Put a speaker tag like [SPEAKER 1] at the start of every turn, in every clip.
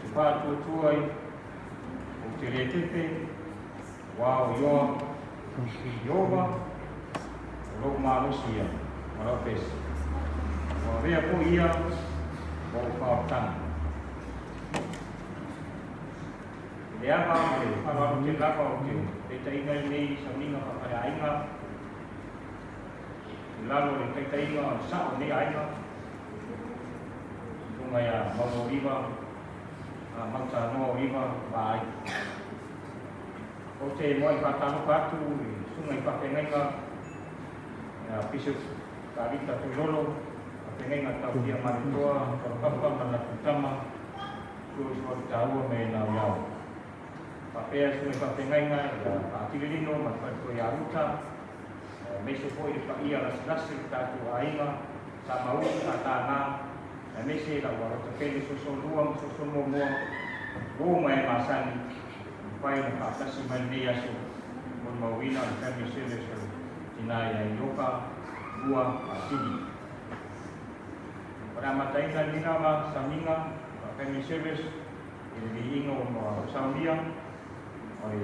[SPEAKER 1] te faatuatua i ou te le fefe, auā o Ioa, Ieova, o lou malosi ia ma lau pese. Ua avea foi ia ma ou faaolataga. I le ava ma le faaaloalo tele lava ou te taitaiina lenei sauniga faafaleaiga i lalo o le taitaiga o le sao o lenei aiga, susuga ia Mauro Oliva, Mautanoa Oliva Vaai. Ou te muai faatalofa atu i susuga i faafeagaiga ia Bishop Tavita Tuilolo, faafeagaiga Taofia Maletoa Falopapa ma le latou tama, Sua Isualu Taua me Nau Yao. Faapea susuga i faafeagaiga ia Faatililino ma le faletua ia Ruta, aemaise foi le paia lasilasi o le tatou aiga sa Mauu sa Tānā, aemaise lau alota pele sosolua ma sosol muamua, uo ma e masani, ua mafai ona faatasi mai lenei aso molimauina o le family service o le tina ia Ioka Lua Faatili. O le amataina lenei lava sauniga family service i le viiga ua saunia o le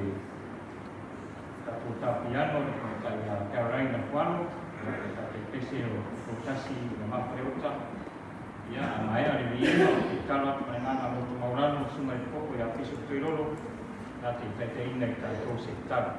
[SPEAKER 1] tatou tapiano le tamaitai ia Caroline Afualo, le tatou pese o Tutoatasi i le Mafaleota. Ia, a maea le viiga, ou te tatalo atu ma le agaga loto maualalo i le susuga i le Koko ia Bishop Toilolo na te taitaiina i tatou se tatalo.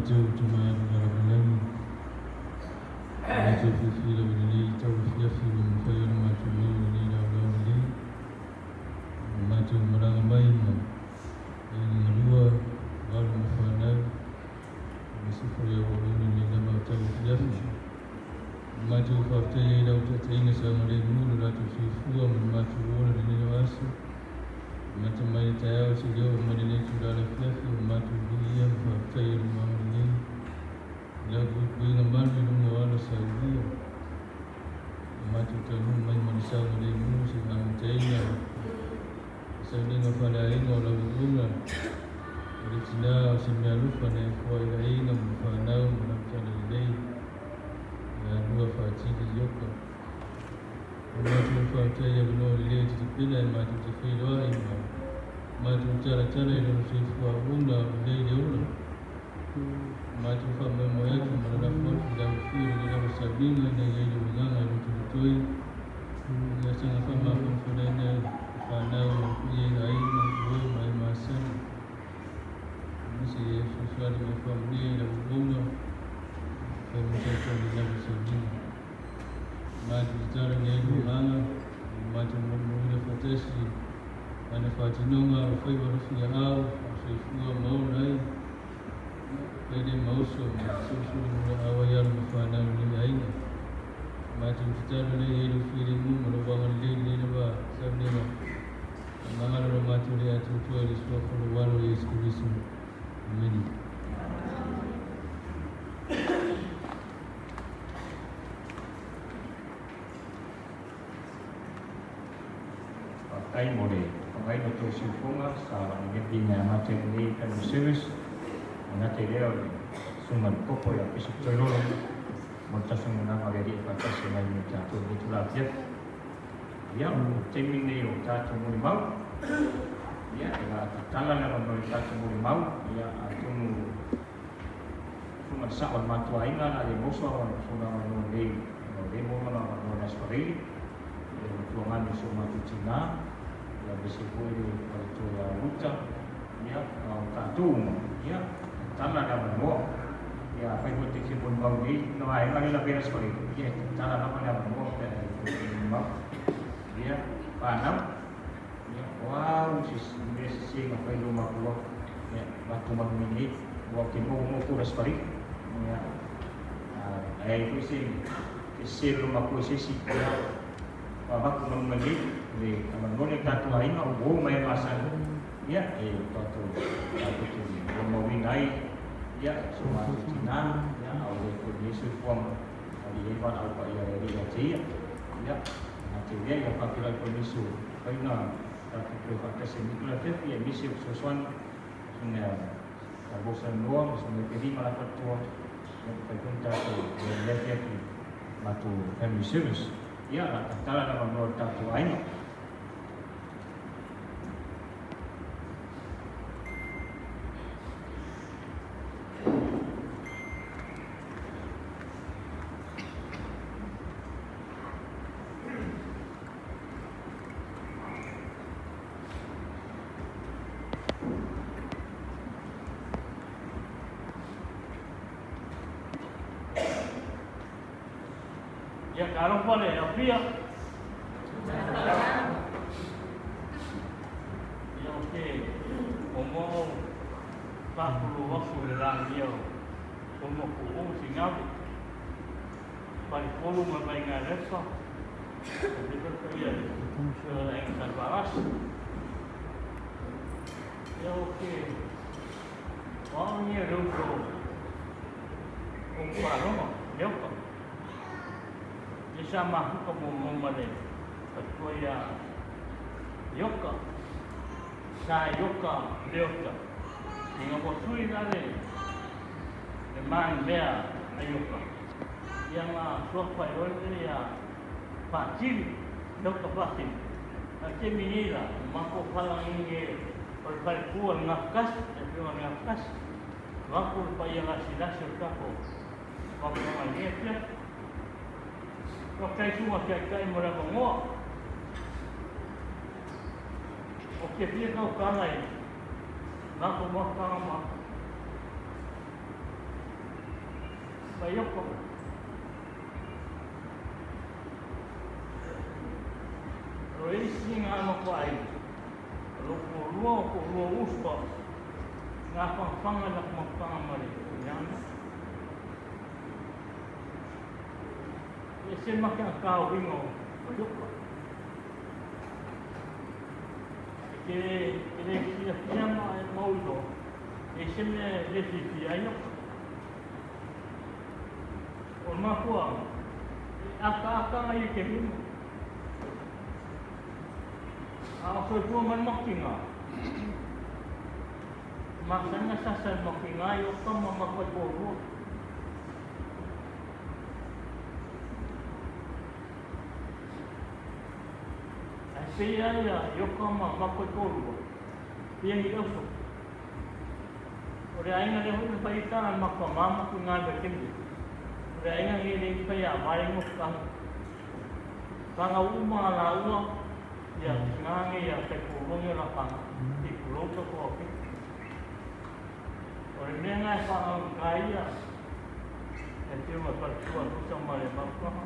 [SPEAKER 2] matou Tama i le lalolagi, o matou fiafia lava i lenei tauafiafi ua mafai ona matou maua i lenei laolao lelei. Ua matou malaga mai ma aiga galua, alo ma fanau, aemaise foi auauna i lenei lava tauafiafi. Ua matou faafetaia ai lau taitaiga saogalemu i lo latou soifua ma le matou ola i lenei aso. Amata mai le taeao seia oo mai lenei itula i le afiafi, ua matou viia ma faafetaia lou agalelei i lau puipuiga malu i luga o ala saulia. Ua matou taunuu mai ma le saogalemu seia amataina le sauniga faaleaiga o lau auauna, o le tina o se meaalofa na e foai i aiga ma fanau ma lau talalelei ia Lua Faatili Ioka. Ua matou faafetai i avanoa lelei e te tapena e matou te feiloai ma matou talatala i lona soifua auauna o lelei le ola. Ua matou faamoemoe atu ma lalafo atu i lau afio i lenei lava sauniga ina ia i lou agaga e lotolotoi ia saga faamafanafanaina i fanau ma le paia i aiga, uo ma e masani. Aemaise ia e fesoasoani ma e faamanuia i lau auauna e fai mo tatou i lenei lava sauniga. Matou tatalo ina ia i lou agaga ua matou molimauina faatasi lana faatinoga o faiva alofi aao o soifua ma ola ai, fai lea ma oso ma fesolisoli mulaau ai alo ma fanau i lenei aiga. Matou tatalo ina ia i lou filemu ma lou agalelei i lenei lava sauniga. Faamagalo lo matou le atoatoa i le suafa o lou Alo Iesu Keriso. Amene.
[SPEAKER 1] Faafetai mo le faaogaina o tou siufofoga sa lagilagi na amata i lenei Family Service. E gata i lea o le Susuga i le Kopo ia Bishop Toilolo mo le tasomonaga o le Alii e faatasi mai ma i tatou i lenei itula afiafi. Ia, o le taimi lenei o tatou molimau. Ia, e la tatala le avanoa i tatou molimau. Ia, atonu Susuga le sao o le matou aiga la le moso a sona avanoa nei o le mo lona avanoa le Aso Faraile le matuaganu i so matou tina ia aemaise foi le faletua ia Ruta ia a o tatou uma ia tatala le avanoa ia afai foi te fia molimau nei no aiga le lavea le Aso Faraile ia tatala lava le avanoa pe a e fia molimau ia fanau ia o au se mea sese na fai i lou makua ia matou manuia nei aua ou te nofonofo i le Aso Faraile ia a i ai foi se sese o lou makua i se isi ia ua avatu manu mai nei le avanoa lea i tatou aiga o uo ma e masani ia e tatou tatou te molimauina ai ia so matou tina ia a o le foi lenei soifuaga a le i ai valaau paia a le Alii ia te ia ia na te lea ia faafeiloai foi nisi o faiga tatou toe faatasi ai lenei afiafi aemaise o fesoasoani susuga ia Rosa Noa ma susuga ia Peli ma la faletua ia mafai foi ona tatou i ai lenei afiafi matou family service ia la tatala le avanoa i le tatou aiga.
[SPEAKER 3] Ia ka alofa le Apia. Ia o te o mo pakulu aku le langia o mo ku o singawe. Falepolu ma Vaingalesa, o te paia i le aiga Sa Valasi. Ia o ke o au ia le uso o Kualoga, Leoka. Ia sa mafuka mo mo ma le faletua ia Ioka, sa Ioka Leota. Inga ua sui la le le mea a Ioka. Ia nga suafa e oe ia Faatili, Ioka Faatili. A te mi nei la, mako phalangi e o le faletua le Gafakasi, le afioga i le Gafakasi. Vaku le paia lasilasi o le tatou faafofoga i lenei afiafi. Faafetai susuga Taitai mo le avanoa. O te fia tautala i matou mafutaga ma Ma Ioka. O le isi ga ma ko ai. O lo ko lua o ko lua uso. Ngā whanga la kuma ma le yana. E se ma ka ka o ingo o Ioka. E ke e le fia fia ma e maulo. E se me le fi fi ai Ioka. O mafua, aka aka ngai ke mimo. A o soifua ma le makiga. Masani sasa le makiga i o kama ma koe kōlua. Ai pei ai a i o kama ma koe kōlua. Pia ni oso. O le aiga le hui pai tanga ma ka mama ku ngā le kembe. O le aiga nge le pai a mai ngo ka. Panga uma la ua ia ngā nge ia te kōlua la panga. I kuloto ko opi. O le mea ngai wha au ka ia. E te uma patua tusa ma le mapuaha.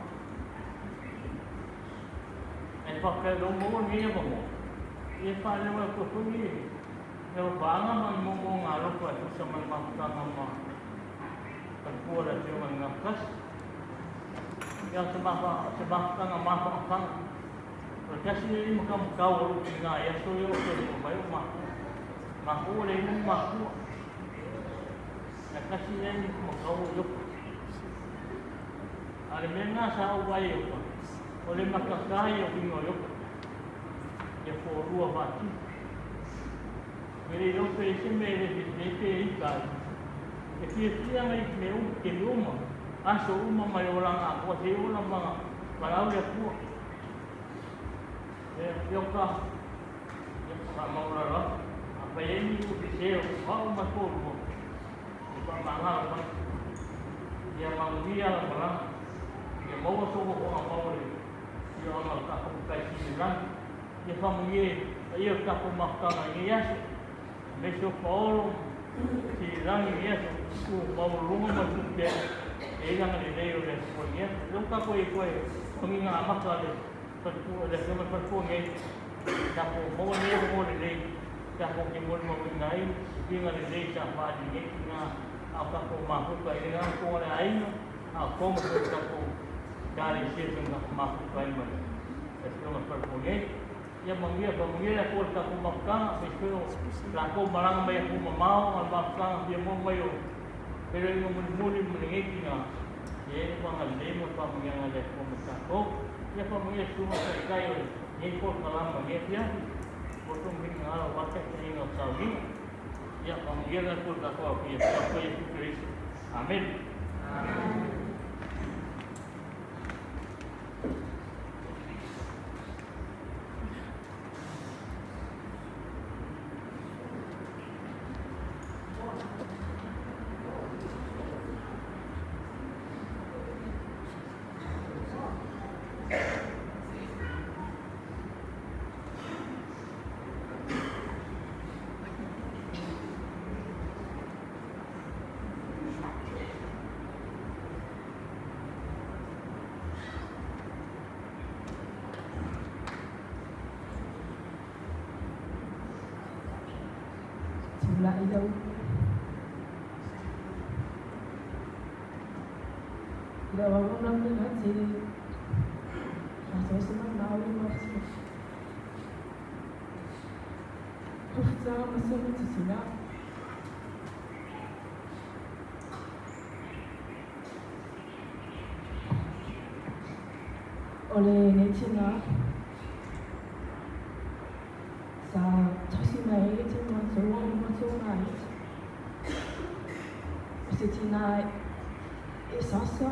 [SPEAKER 3] E whaka lo mo ni e mo. E wha lewa ko fungi. E o whaanga ma mo mo ngā loko a tusa ma le maputanga ma. Patua la te uma ngā kasi. Ia se mafa se maputanga mafa whanga. O kasi ni mo ka mo kau o ki ngā ia so yo so mo mai o maku. Maku le inu maku. Na kasi ni mo kau yo. A le mea ngā sa o vai o pa. O le makakai o ingo yo. E fōrua whati. Me le lope e se me le le pe i kai. E fia fia ngai me u ke me uma. Aso uma mai o langa ko te ola ma malau le pua. E yo ka e ka maula la. A pa e ni u te se o ka o ma ko. E pa manga la pa. Ia manguia la mala. Ia maua so ko a maure. Ia ona ka ko kai ki rangi. Ia famuie ia ka ko makanga i aso. Me so paolo ki rangi i aso. Ku maulunga ma tu te. E langa le leo le ko ia. Lo ka ko e koe kongi ngā maka le patu le se ma patu ngai. Ka ko mo ne mo le le. Ka ko ke mo mo ngai. Ki ngā le le sa pa ni ngai ki ngā au ka ko mahuka i ngā ko le aina. Au ko mo ka ko ka le se se ngā mahuka i mai. E se ma patu ngai. Ia mangia pa mangia la ko ka ko makanga me se la ko maranga mai ko mamao al makanga ia mo mai o. Pero i mo muli mo ngai ki ngā. Ia pa ngā le mo pa mangia ngā le ko mo ka ko. Ia pa mangia su mo ka kai o. Ngai ko kalama ngai pia. Ko tu mi ngā o waka te inga o sau ni. Ia pa mangia la ko ka ko ia pa ko ia Cristo. Amen. Amen.
[SPEAKER 4] Lại đâu đâu mà cũng năm nữa thì là sẽ mang nào nhưng mà không sao mà xem thì chỉ là ole nei tina sa tasi mai te ma so wa ma so mai se tina e sasa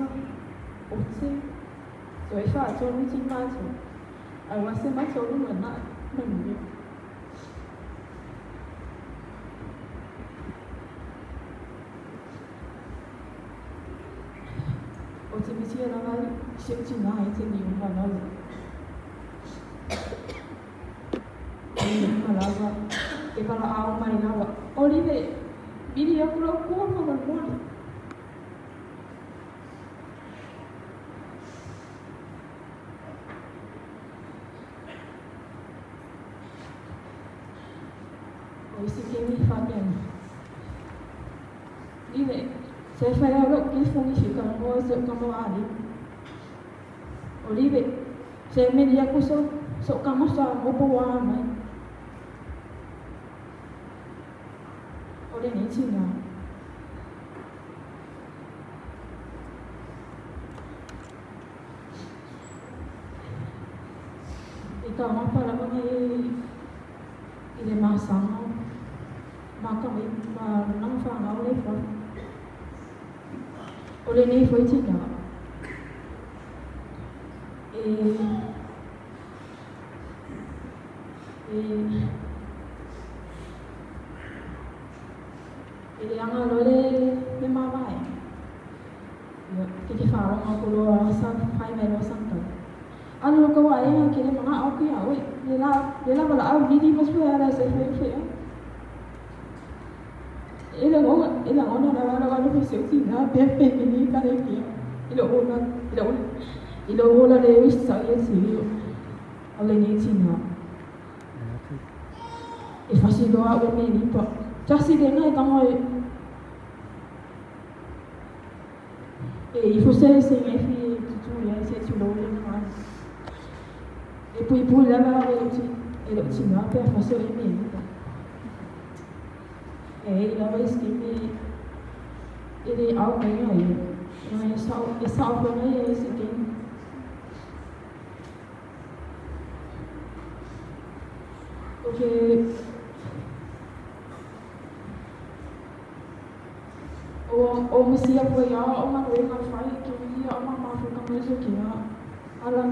[SPEAKER 4] o te so e fa so lu ti ma so ai wa se ma so lu ma na ma ni o te misi la vai se tina e te ni ma na ma lava e fala au mai lava Olive, vidi aku la kuo ma moli. faapena. Live, se fai au lou kifo nisi kalamoa i si ou tamaoalii. O live, se meli aku so'u tama sa mo po uā mai. O lenei tinā. E taumafa lava nei i le masaga ma lona ma fanau le fafo. O lenei foi tinā e e e leaga loa le mavaega. Ia, ke ke faalogo atu loa sa fai mai loa sa tau. Alu lo kou aiga ke le mana'o aku iā oe. Le la le la valaau lili ma sue ala se fai fai au. E lagona e lagona lava lou alofa i si ou tinā pea penei ekalesia i lou ola i lou i lou ola le usitai e si o lenei tinā. E fasi loa a'u e melipa. Tasi lena e tago e e ifo se se e fi tutu ia se tulou le ma. E puipui lava au e lou tinā pe a fasi o e melipa. E i lava isi taimi e le ao mai ia ia. E sao e sao foi mai ia isi taimi. O ke o misia foi ia o galuega e fai ke ia o mafaufauga mai so ke ala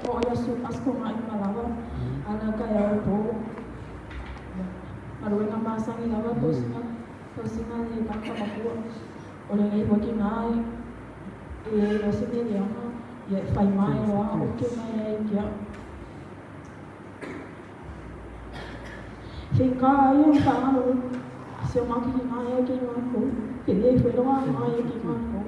[SPEAKER 4] o ia su aso ga'i ma lava ala taeao po. Galuega masani lava tausiga tausiga le tagata makua. O lenei foi tinā e iai loa se mea leaga ia e fai mai loa oke mai ai i ke a'u. Faigā ia ona faagalolo si o matou kinā ia ke makou. Tele foi loa aga ia ke makou.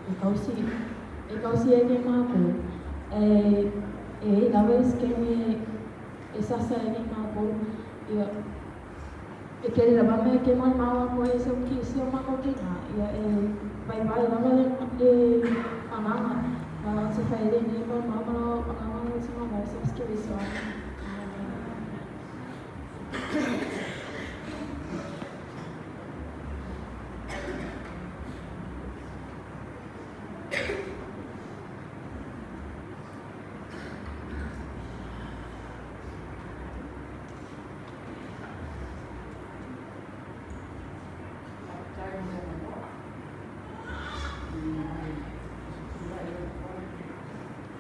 [SPEAKER 4] E tausi e tausi ai ke makou ae e i ai lava isi taimi e sasa ai ke makou ia e tele lava mea e maumau atu ai i si o matou tinā ia e vaivai lava le agaga ma se fai lenei maumau ma lau agaga o le tiga sa sekeresoane.
[SPEAKER 5] Faafetai mo le avanoa. I tulai atu ai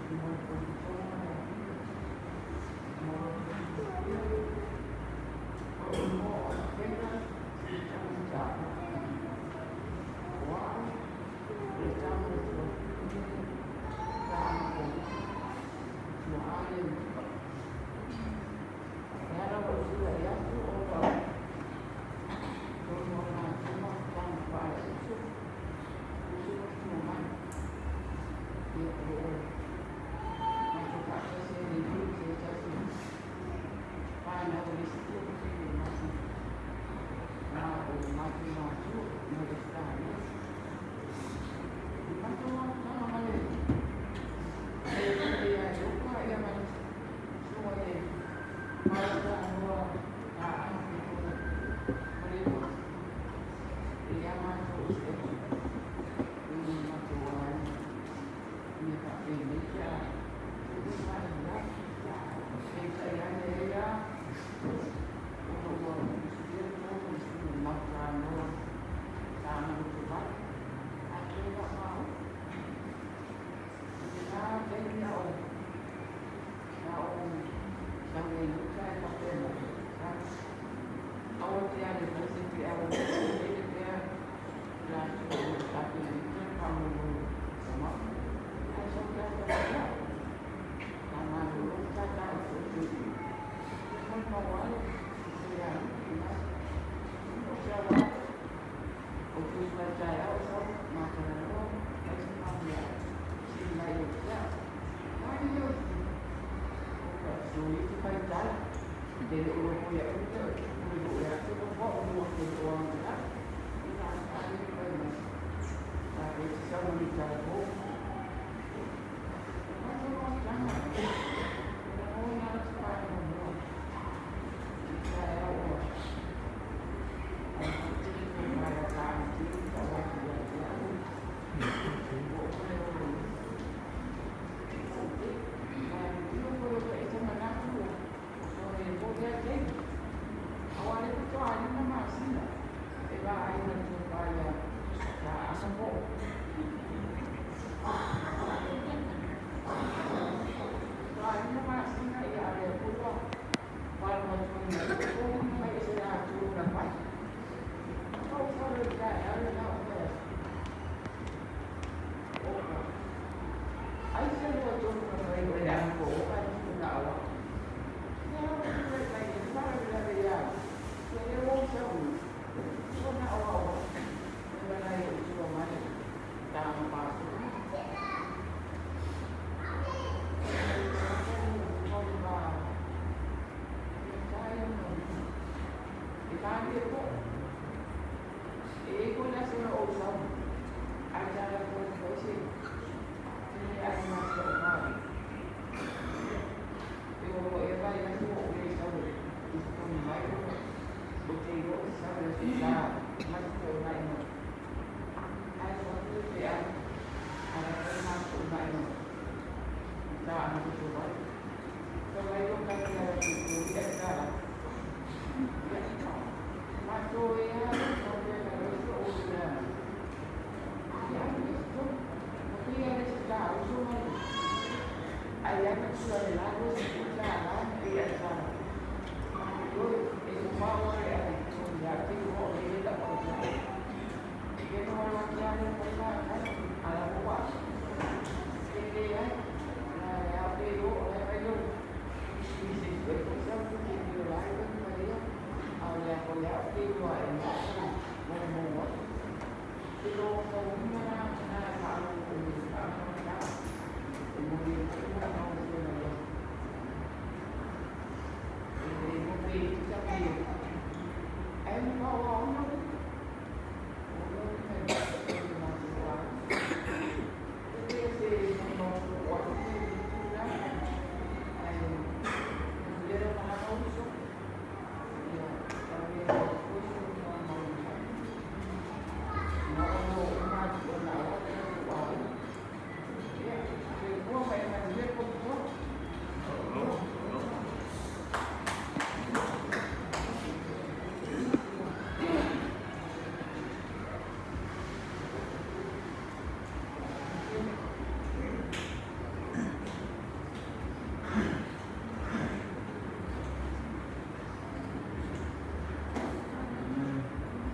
[SPEAKER 5] i mo le togitogo ma le alii mo lo outou silafia. O lou igoa o Afega Siitaga Mataala. O au o le tama o le tuafale.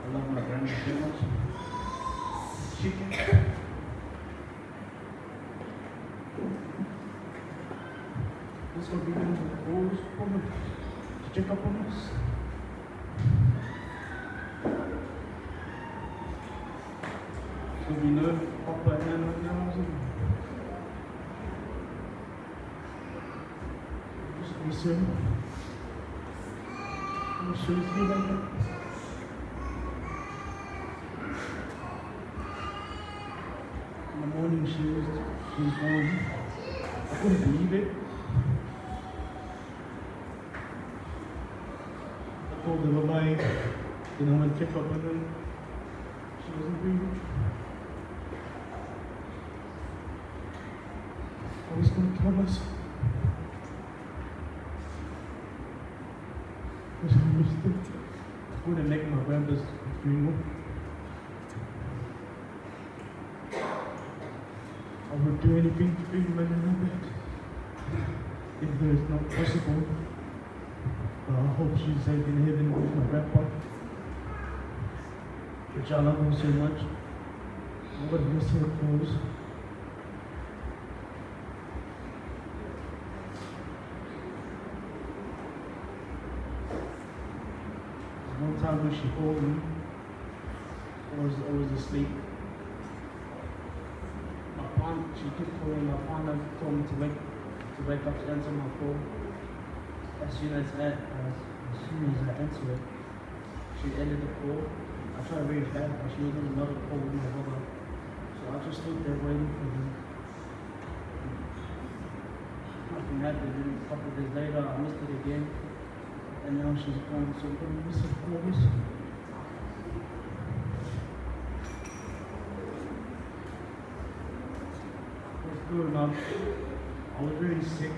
[SPEAKER 1] I love my grandma so much. Chicken. This will be the rules for to check up on us. So we know Papa and Nana now. Just miss her. I'm sure it's me like that. In the morning she was gone. I couldn't believe it. I told her bye-bye. Then I went to check up on her. She wasn't breathing. I was gonna kill myself. Because I missed it. I couldn't make my grandpa's funeral. I would do anything to bring my nana back. If there is not possible. But I hope she's safe in heaven with my grandpa, which I love him so much. I'm gonna miss her clothes. There's one time when she called me, I was asleep. My partner, she kept calling my partner, told me to wake up to answer my call. As soon as
[SPEAKER 5] soon as I answered it, she ended the call. I tried to ring back, but she was on another call with my brother. So I just stood there waiting for him. Nothing happened. Then a couple of days later, I missed it again. And now she's gone, so I'm gonna miss her. I'm gonna miss her. I was growing up, I was really sick.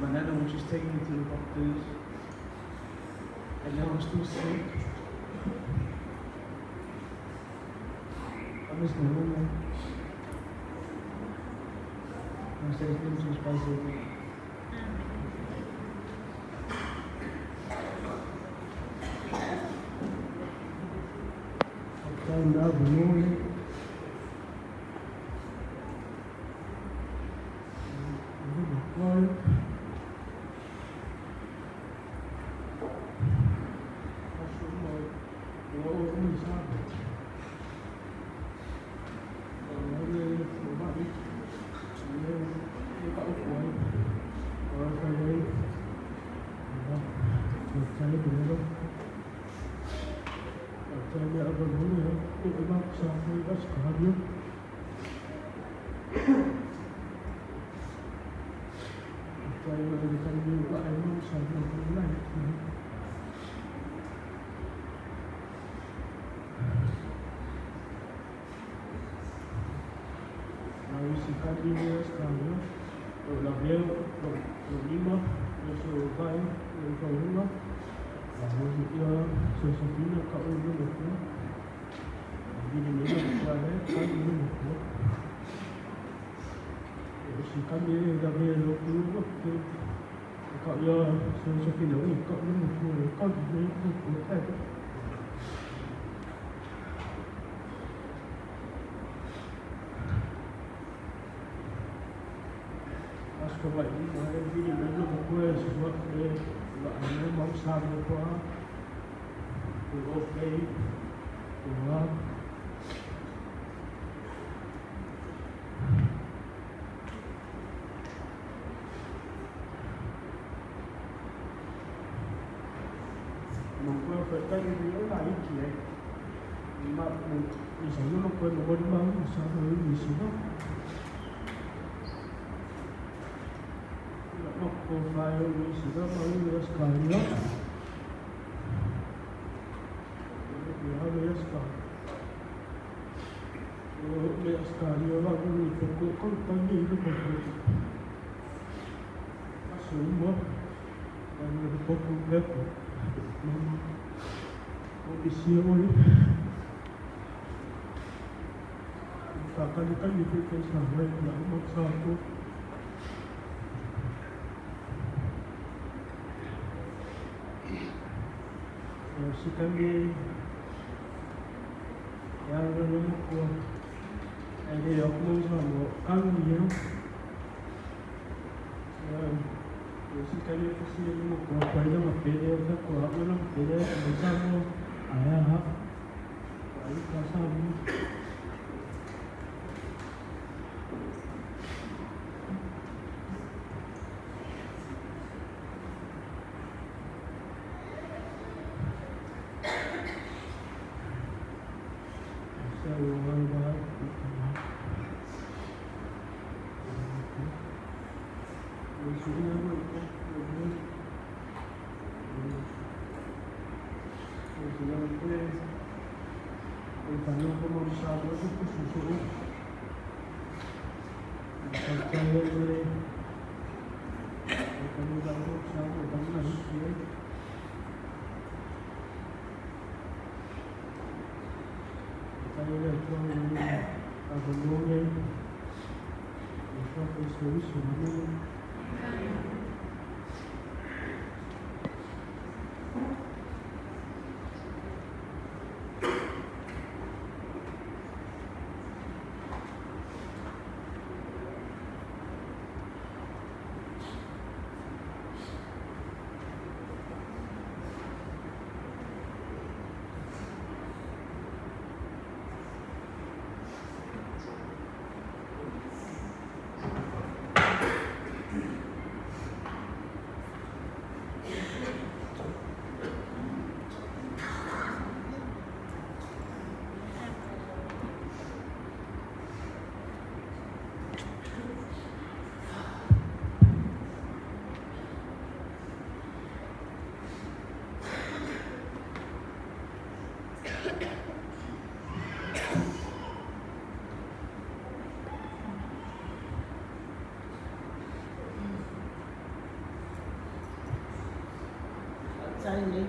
[SPEAKER 5] My nana would just take me to the doctors. And now I'm still sick. I miss my mama. I'm saying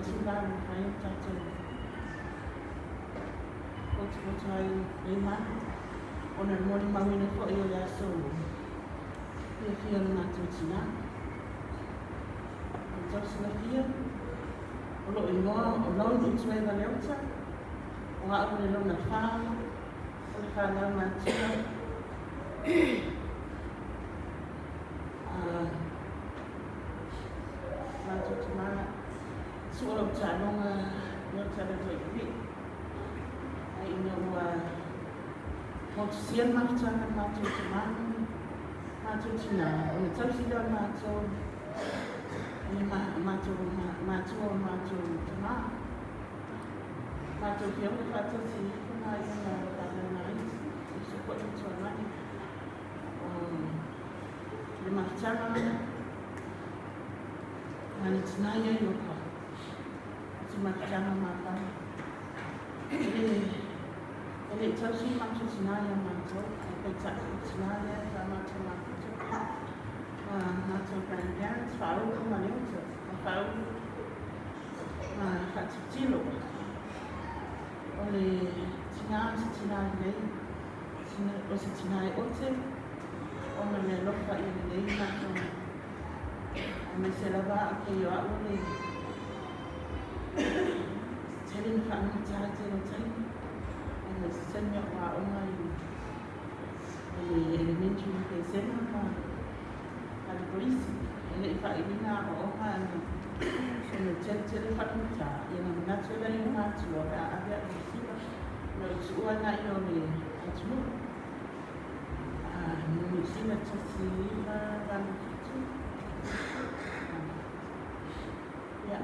[SPEAKER 6] itulā e mafai ona tatou potopoto ai lenei malu, ona o le molimauina foi o le aso fiafia o le matou tinā. Mo le tau silafia, o lou igoa o Lone Utueva Leota, o a'u le lona fā o le fanau matua a matou tamā, sua lou taaloga Leota Letoaiui'i, ae ina ua motusia le mafutaga a le matou tamā ma le matou tinā, ona tausi lea o matou e le matou matua o matou tamā. Matou te ola faatasi ifo ma ia ma fanau laiti, uso foi ma tualani. O le mafutaga ma le tinā ia i oka, o se mafutaga mafana. E le i tausi le matou tinā iā matou, ae peitai o le tinā lea sa matou mafuta ma matou grandparents, faaulu ma Leota, ma faaulu ma faatilotilo. O le tinā o se tinā lelei, o se tinā e ote, ona le alofa ia lelei matou, aemaise lava a'u pei o a'u o le tele na faanumatā i tele o taimi, aemaise taimi a'u aoga i le elementary i Pesega ma le Kolisi, e le i faaiuina aoaoga ana ona teletele faanumatā, ia na manatu ai lea i matua o le a ave a'u i Sila na ou tuua na'i o le atunuu no Niu Sila 1987. Ia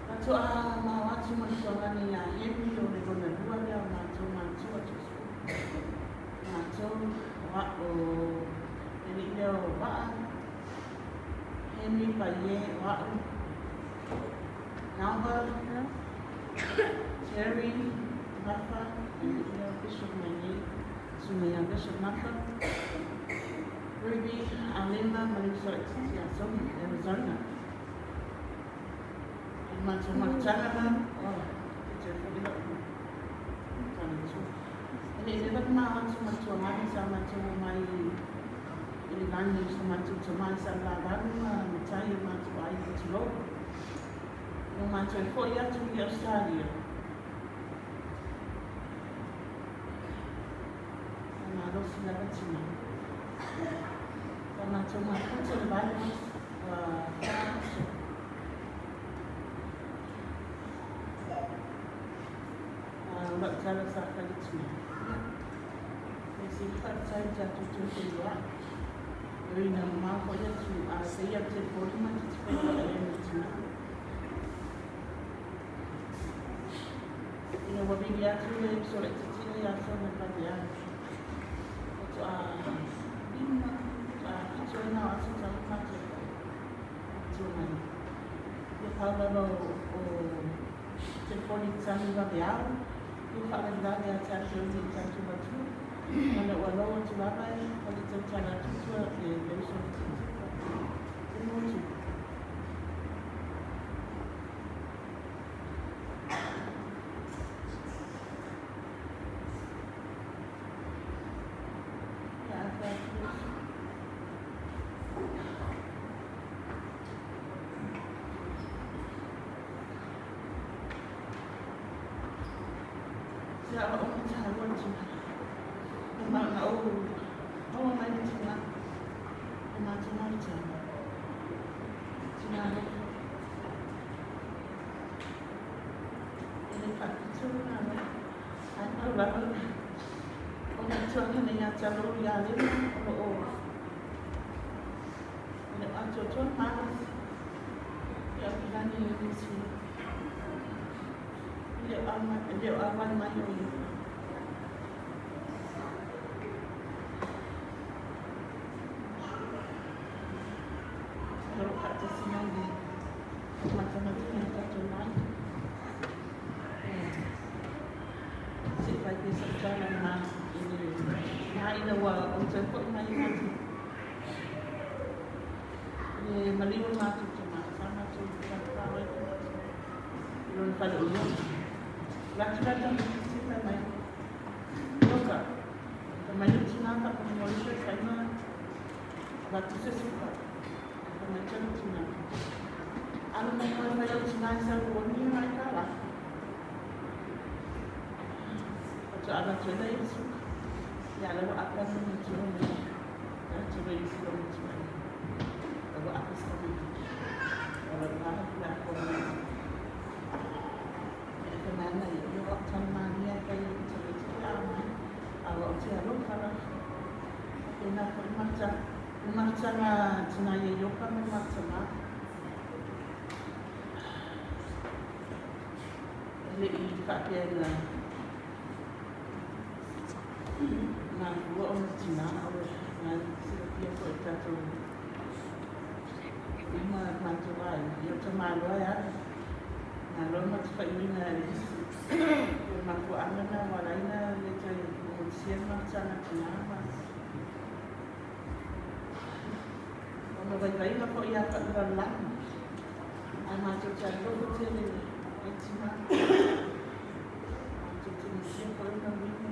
[SPEAKER 6] faatoa mao atu ma le tualani ia Henry o le lona lua lea o matou matua toasefulu. Matou o a'o le alii lea o Vaa, Henry Paie o a'u, Naoha, Terry Mafa, le alii lea o Bishop mai nei, susuga ia Bishop Mafa, Ruby Alema ma le uso laitiiti ia Somi, Arizona. O le matou mafutaga la, oh, te toe foi la'u tala i tua. E le i leva le mao atu ma le tuagani sa matou omai i le lagi o so matou tamā i Salelavalu ma matai o matou aiga tulou. Ua matou foi atu i Ausetalia. Sa malosi lava tinā. Sa matou mafuta le 8 aso, 4 aso. O lau tala sa fai i tinā. Ia, mea sili faafetai i le tatou toe feiloai. E ui ina mamao foi atu a pei a le telefoni matou te feiloai ai ma tinā. Ina ua vili atu le uso laitiiti lea ia Sona i Vaveao, faatoa 5, faatoa 7 ai na o aso talu matou matua mai. Ia pau lava o telefoni tanu vaveao, ia faalavelave ia tatou i le tatou atunuu. Ona ua logo atu lava e le tautala atu tua le uso laitiiti te motu. Ia ave atu le uso. Se aoaoga taua le tinā. E na ou maua mai le tinā, e matou mafutaga. Tinā alofa. E le faapito lona alofa. Ae pau lava o matuaga nei ia te alo ia Lema o lo o e le o atoatoa le malosi i Aukilani i Niu Sila. E le o auai mai o ia. O lo o faatasi mai le matamataga o tatou mai. Se i fai pea sau tala ma i le ma ina ua ou toe foi mai i matou. Le maliu o le matou tama, sa matou talafao ai i lona faleoloa. Alu atu la le tamaitiiti fai mai, Ioka, fai mai lou tina faamolemole toe fai ma avatu se suka. Fai mai tana tina, Alu mai oe fai lau tina i sau oni ma aitalafu. Faatoa avatu ai lea i le suka. Ia lea ua apa le matua mai. Tatou le isi lo matua ai. La ua apa se tamaitiiti. O lau lava le a koa mai. E fai mai ana ia, ia o au tala malia e fai i tamaitiiti a mai. A o au te alofa lava. Pēnā foi mata, le mafutaga tina ia Ioka ma le mafutama. E le i faapea ina mafua ona tina o na silafia foi i tatou uma matou aiga. Ia o tamaloa e alu. Malo ma te faaiuina e le mafuaaga na ua ala ai na le toe momotia le mafutaga tina ma ona vaivaiga foi ia faalelalolagi. Ae matou te alofa tele i tina. Matou te misia foi ona uiga.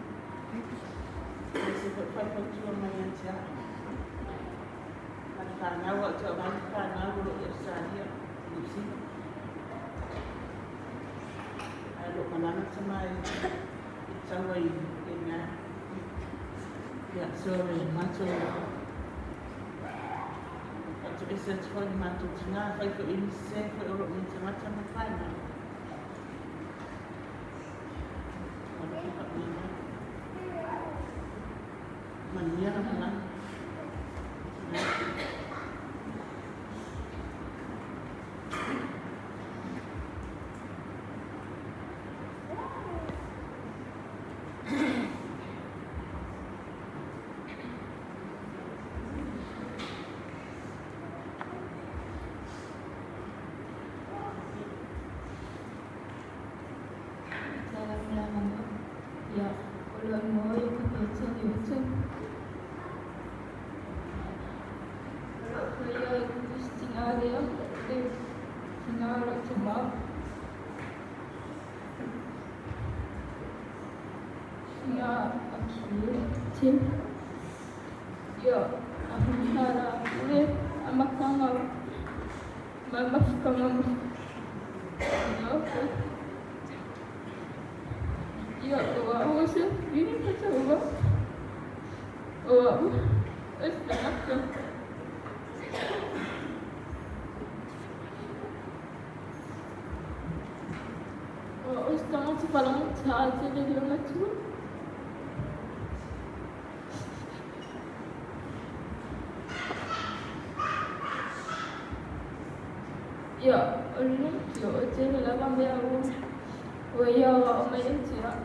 [SPEAKER 6] Aemaise foi faufautua mai ia te au. Ma le fanau, a o te vaai le fanau o lo o i Ausetalia, Niu Sila. Ae o lo o malaga tama i taua i Vietnam. Ia, so le matou faatoese atu foi i le matou tina, afai foi o nisi sē foi o lo o nei tagata ma fanau. Alofa faamagalo. Manuia le malaga. Tina.
[SPEAKER 4] Ia, o lou igoa ia Kapeta Newton. O lou paia i Christina lea, le tina o lou tama. Tina Akie Tim. Ia, a whakatara le amatanga ma mafutaga ma Ia, o au o se whiri whataua. O au o se tangata. O au o se tangata wharangatā te rere o matua. Ia, o le lōtio, o tele lava mea ua ia aoao mai ia te au.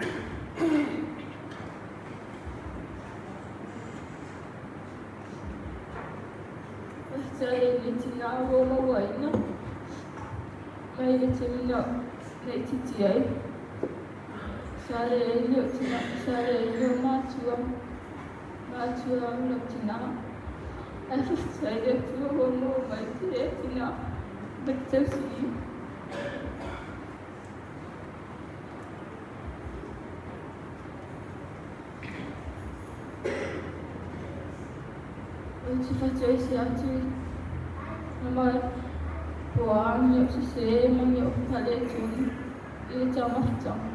[SPEAKER 4] Faafetai i le tina ua mauaina mai le taimi na itiiti ai. Sa leai leo tina, sa leai leo matua, matua o lau tina. Ae faafetai i le Atua ua maua mai te tina ma te tausi. Ou te fatoese atu i mai o a ni o sesē ma ni o faaletonu i le taumafataga.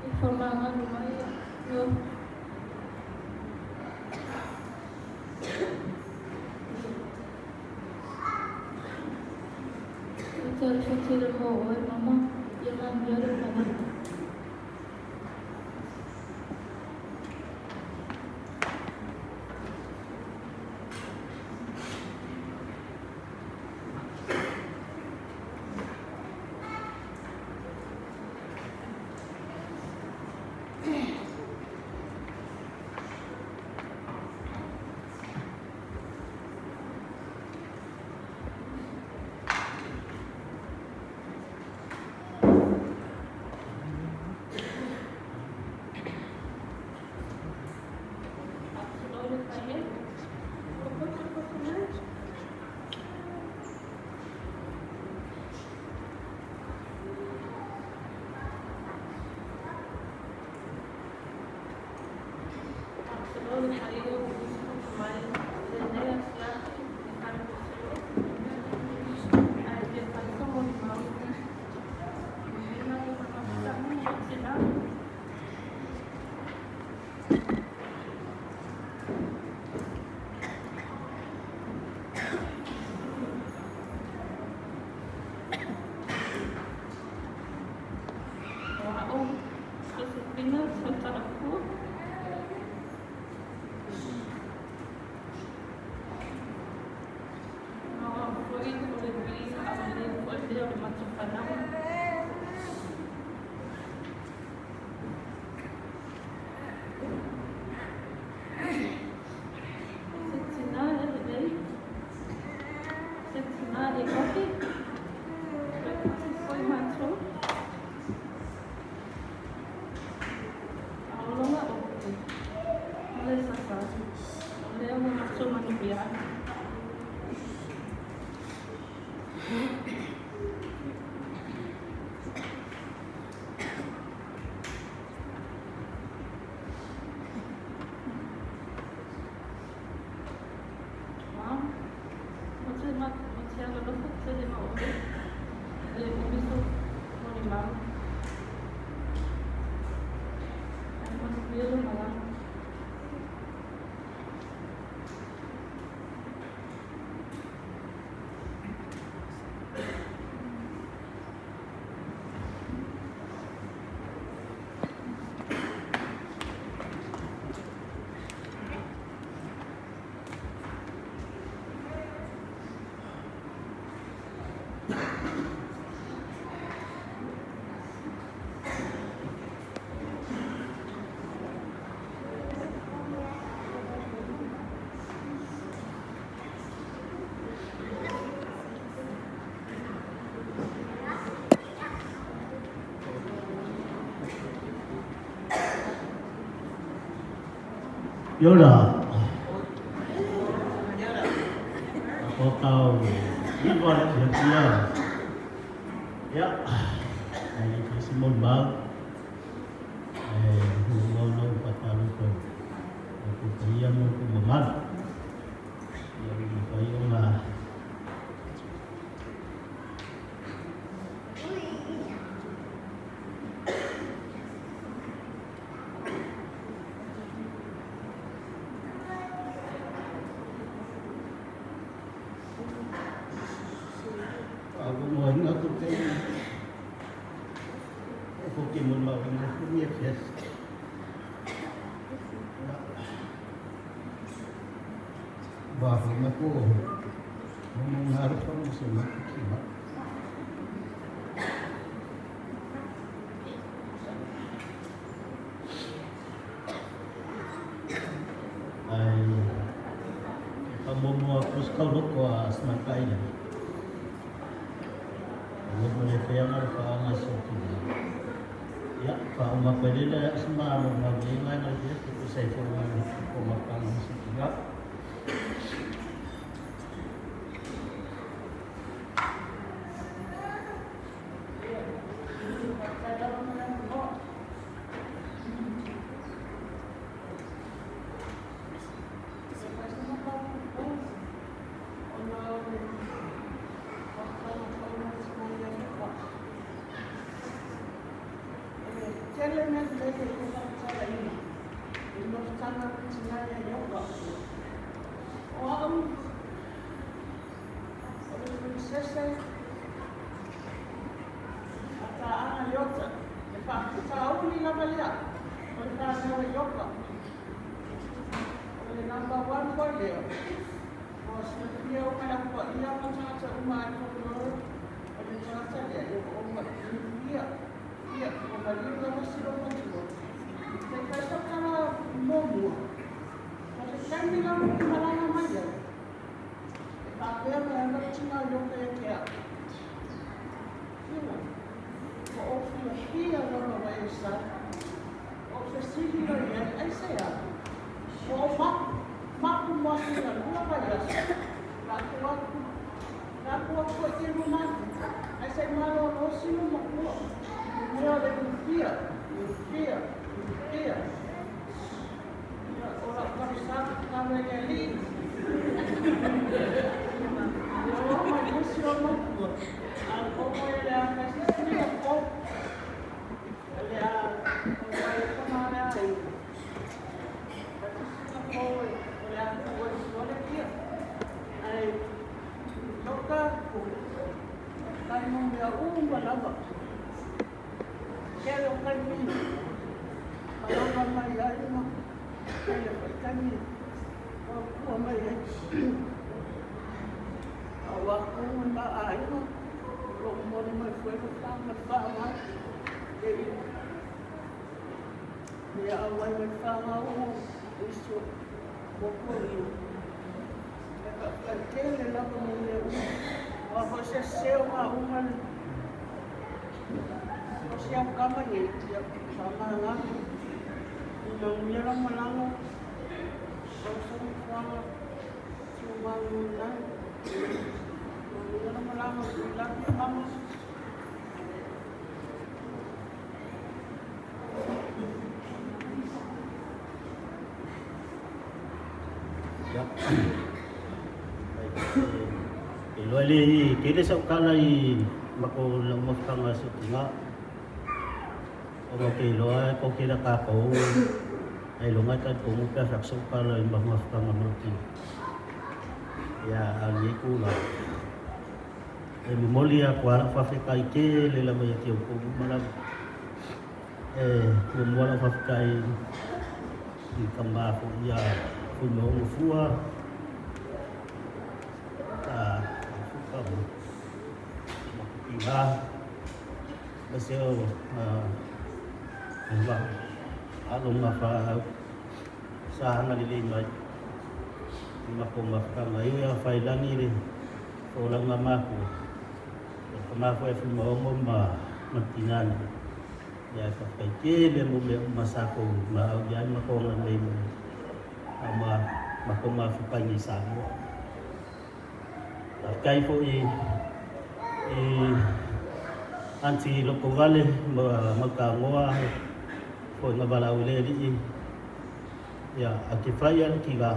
[SPEAKER 4] E faamagalo mai au. E talofa tele mō oe mama, ia manuia lou malaga.
[SPEAKER 7] le paia ua usufono mai lenei afiafi i Falepuipui, ae fia fai se molimau e uiga i le tina. O a'u Josefina Tautalapu. Ma o a'u foi o le viiga aulelei foi lea o le matou fanau. O se tina e lelei, se tina e ofi, e puti foi matou. A o lona ofi, o le sasa, o lea ua matou manuia ai. Mom, o te, ma, o te alolofa tele ma oe, e le umi sou molimau. Ae manuia lou malaga.
[SPEAKER 8] Ia ora. O tau iwa le fia. Ia. Ai le se molimau. E hu au lau faatalofa i ko paia ma ko mamalu. Ia ua mafai ona Faamomoina atu te o ko te molimau i ngā whenua fiafi. Wā ko o mo ngā arofa mo se matu ki ma. Ai e whamomoa ko se kauloko a Smart Island. O mo le whea le whaanga so ki na. Ia, whaonga koe le le se malo ngā le ngai na le te ko sei fo ngā ko mapanga se ki ngā.
[SPEAKER 6] Tele mea lelei e fia faamatalaina i le nofotaga a le tina ia Ioka. O au, o le Prinsese a Taaga Leota, le faafitauli lava lea o le fanau a Ioka. O le number one foi lea. Ua silafia uma e au paia ma tagata uma ai Folklore, o le tagata lea, ia ua ou ia, ia, ua maliu lava si lou matua. Se i fai sau tala muamua, o se taimi lava ou te malaga mai ai, e faapea mai ana le tina o Ioka ia te au, Ioe, ua ou fiafia lava ua e sau. Ou fesili loa i ai, Aisea? Ua ou mapu, mapu mo masina lua vaiaso, lafo atu, lafo atu foi i tino mapu, ae se i uma lava. Tele o taimi malaga mai ai ma tele foi taimi maua mai ai. A o aku ma aiga o lo o momoli mai foi le fa ma le faamai e auai mai fanau isi o Kuakualia. E faafetai tele lava mo mea uma. Aua foi se sese o mauma le o si au kama nei, ia faamagalo. I manuia lau malaga, lau soifuaga, tumau ai. Manuia lau malaga, we love you, mama.
[SPEAKER 8] Ia. E loa le tele sau kala i mako lau mafutaga se tinga. Ona ke iloa e ko kela kākou ai longa e talitonu pe a feaku sau kala i mafutaga ma lou tino. Ia a o lenei tulaga e momoli atu lava lau faafetai tele lava ia te outou uma lava. E muamua lau faafetai i tama foi ia Fuimaono Fua, Fuka ma Kupiha, aemaise o alo ma fanau sa agalelei mai i matou mafutaga. E ui lava failagi le folauga mafua, o le tama foi a Fuimaono ma le tina nei, ia e faafetai tele mo mea uma sa tou maau i ai ma matou agalelei mai a o matou mafuta i nei Samoa. Faafetai foi i Aunty Lokovale ma Mautanoa foi na valaau i le alii ia a te fai a le tila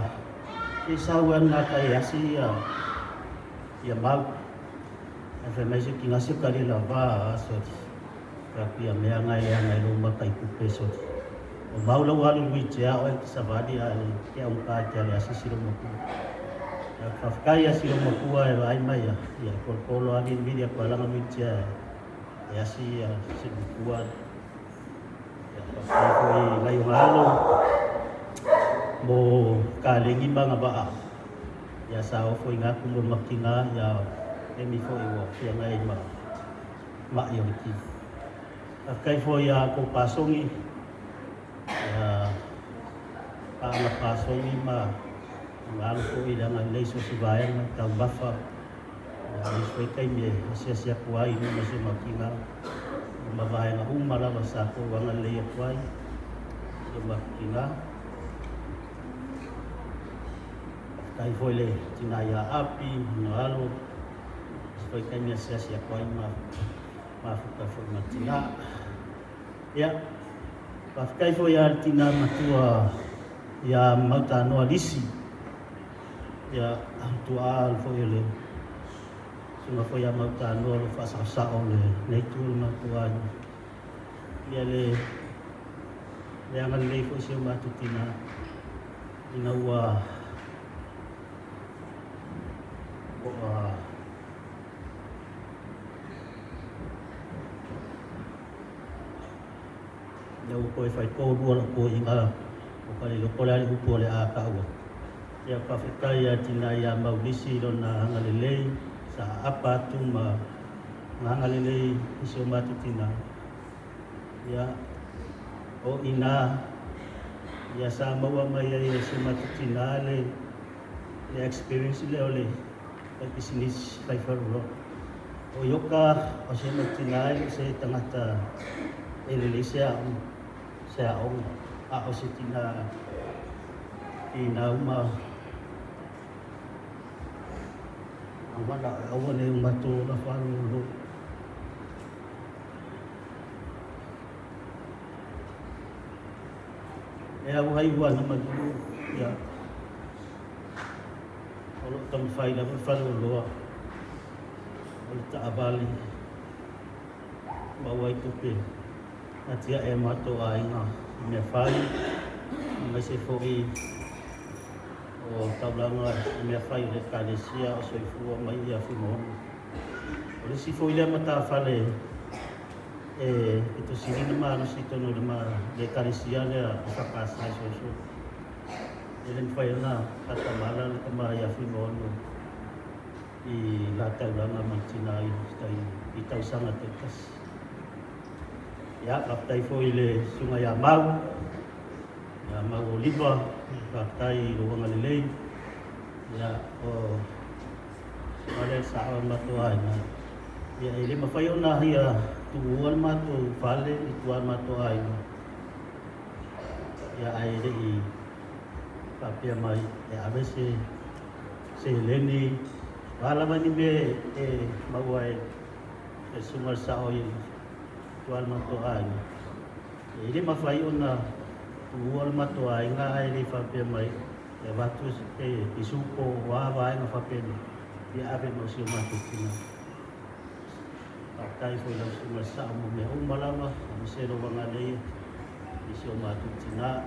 [SPEAKER 8] se sau ana ta e asi ia ia mau ae fai mai se tina se kali lava a soti ka pia mea ngai le ngai lo maka i kupe soti o mau lau alu lui te ao e savali a le ke au ka te ale asi silo makua. Ia faafetai a silo makua e vaai mai ia ia kolokolo ali vili a palanga lui te e asi ia silo makua. Ia faafetai foi nai o alo mo kalegi ma ngavaa. Ia sa ofo i ngā kumu makinga ia emi foi ua whiangai ma mai o le kino. Faafetai foi ia kou pasongi ia paanga pasongi ma ngalo foi le agalelei so se vaega taumafa ia nisi foi taimi e asiasi atu ai i luma se makinga ma vaega uma lava sa kou agalelei atu ai se makinga. Faafetai foi le tina ia Api ma alo nisi foi taimi e asiasi atu ai ma mafuta foi ma tina. Ia, faafetai foi ia le tina matua ia Mautanoa Lisi, ia tuaa foi o le susuga foi ia Mautanoa o lo faasaosao lenei itu o le matou aiga. Ia le le agalelei foi si o matou tina ina ua ua Ina ua toe faitolua lau toeaiga o ka le iloa po o le a le upu o le a taua. Ia faafetai ia tina ia Maulisi i lona agalelei sa aapa atu ma agalelei i si o matou tina. Ia o ina ia sa maua mai ai e si o matou tina le le experience lea o le fai pisinisi fai faleoloa. O Ioka o se mau tina e le o se tagata e lelei se aoga, se aoga, a o se tina ina uma aua aua nei o matou ola faalololo. E auhai ua na malulu ia o lo o taumafai lava le faleoloa o le taavale maua ai tupe atiae a matou aiga i mea fai aemaise foi o taulaga i mea fai o le ekalesia o soifua mai ia Fuimaono. O le isi foi lea matafale e pitosili ona malosi i totonu o le Ekalesia lea o EFKS i Soso. E le mafai ona faatamala le tama ia Fuimaono i la taulaga ma le tina i tausaga taitasi. Ia, faafetai foi i le susuga ia Mau, ia Mau Oliva, faafetai i lou agalelei. Ia, o susuga lea sa o le matou aiga. Ia, e le mafai ona ia tuua le matou fale i tua le matou aiga. Ia, ae le i faapea mai e ave se seleni, o a lava ni mea e maua ai e le susuga i le sao i tua le matou aiga. E le mafai ona tuua le matou aiga ae le faapea mai e avatu se pisupo o a vaega faapena, ia ave mo si o matou tina. Faafetai foi i lau susuga i le sao mo mea uma lava, aemaise lou agalelei i si o matou tina.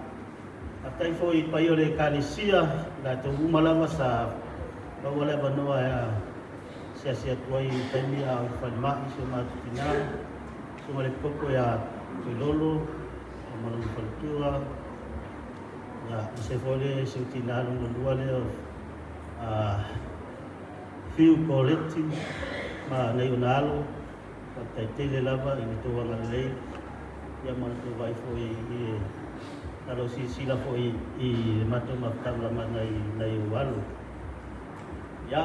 [SPEAKER 8] Faafetai foi i le paia o le Ekalesia, i latou uma lava sa maua le avanoa e asiasi atu ai i taimi a o i le falemai si o matou tina, susuga i le Koko ia Toilolo ma lona faletua, ia, aemaise foi le si ou tina lona lua lea o Fiu Koleti ma nai ona alo. Faafetai tele lava i le tou agalelei ia ma le tou vaai foi i le alo silasila foi i le matou mafutaga ma nai nai ou alo. Ia.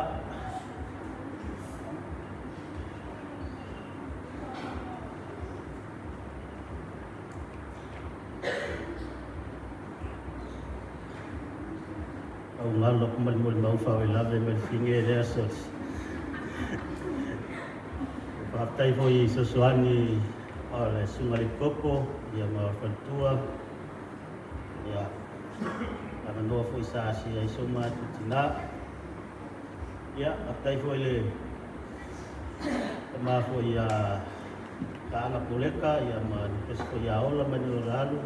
[SPEAKER 8] Au ngalo aku ma le molimau faalavelave mai le fine lea aso. Faafetai foi i fesoasoani o le Susuga i le Koko ia ma faletua ia avanoa foi sa asia ai so matou tina. Ia faafetai foi i le tama foi ia Paaga Poleka ia ma le pesi foi ia Ola ma le Ola Alu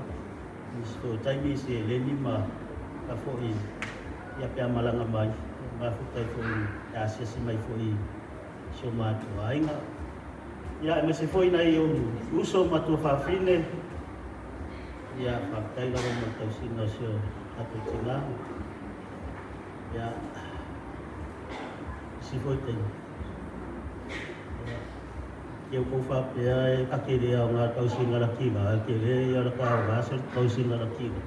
[SPEAKER 8] nisi foi o taimi seleni ma ka foi ia pe a malaga mai mafuta ai foi e asiasi mai foi i si o matou aiga. Ia aemaise foi nai ou uso ma tuafafine, ia faafetai lava mo le tausiga o si o tatou tina. Ia isi foi taimi. Ia Ke kou faapea e ka kele ao ngā tausiga la kiva, e kele ia la ka o se tausiga la kiva.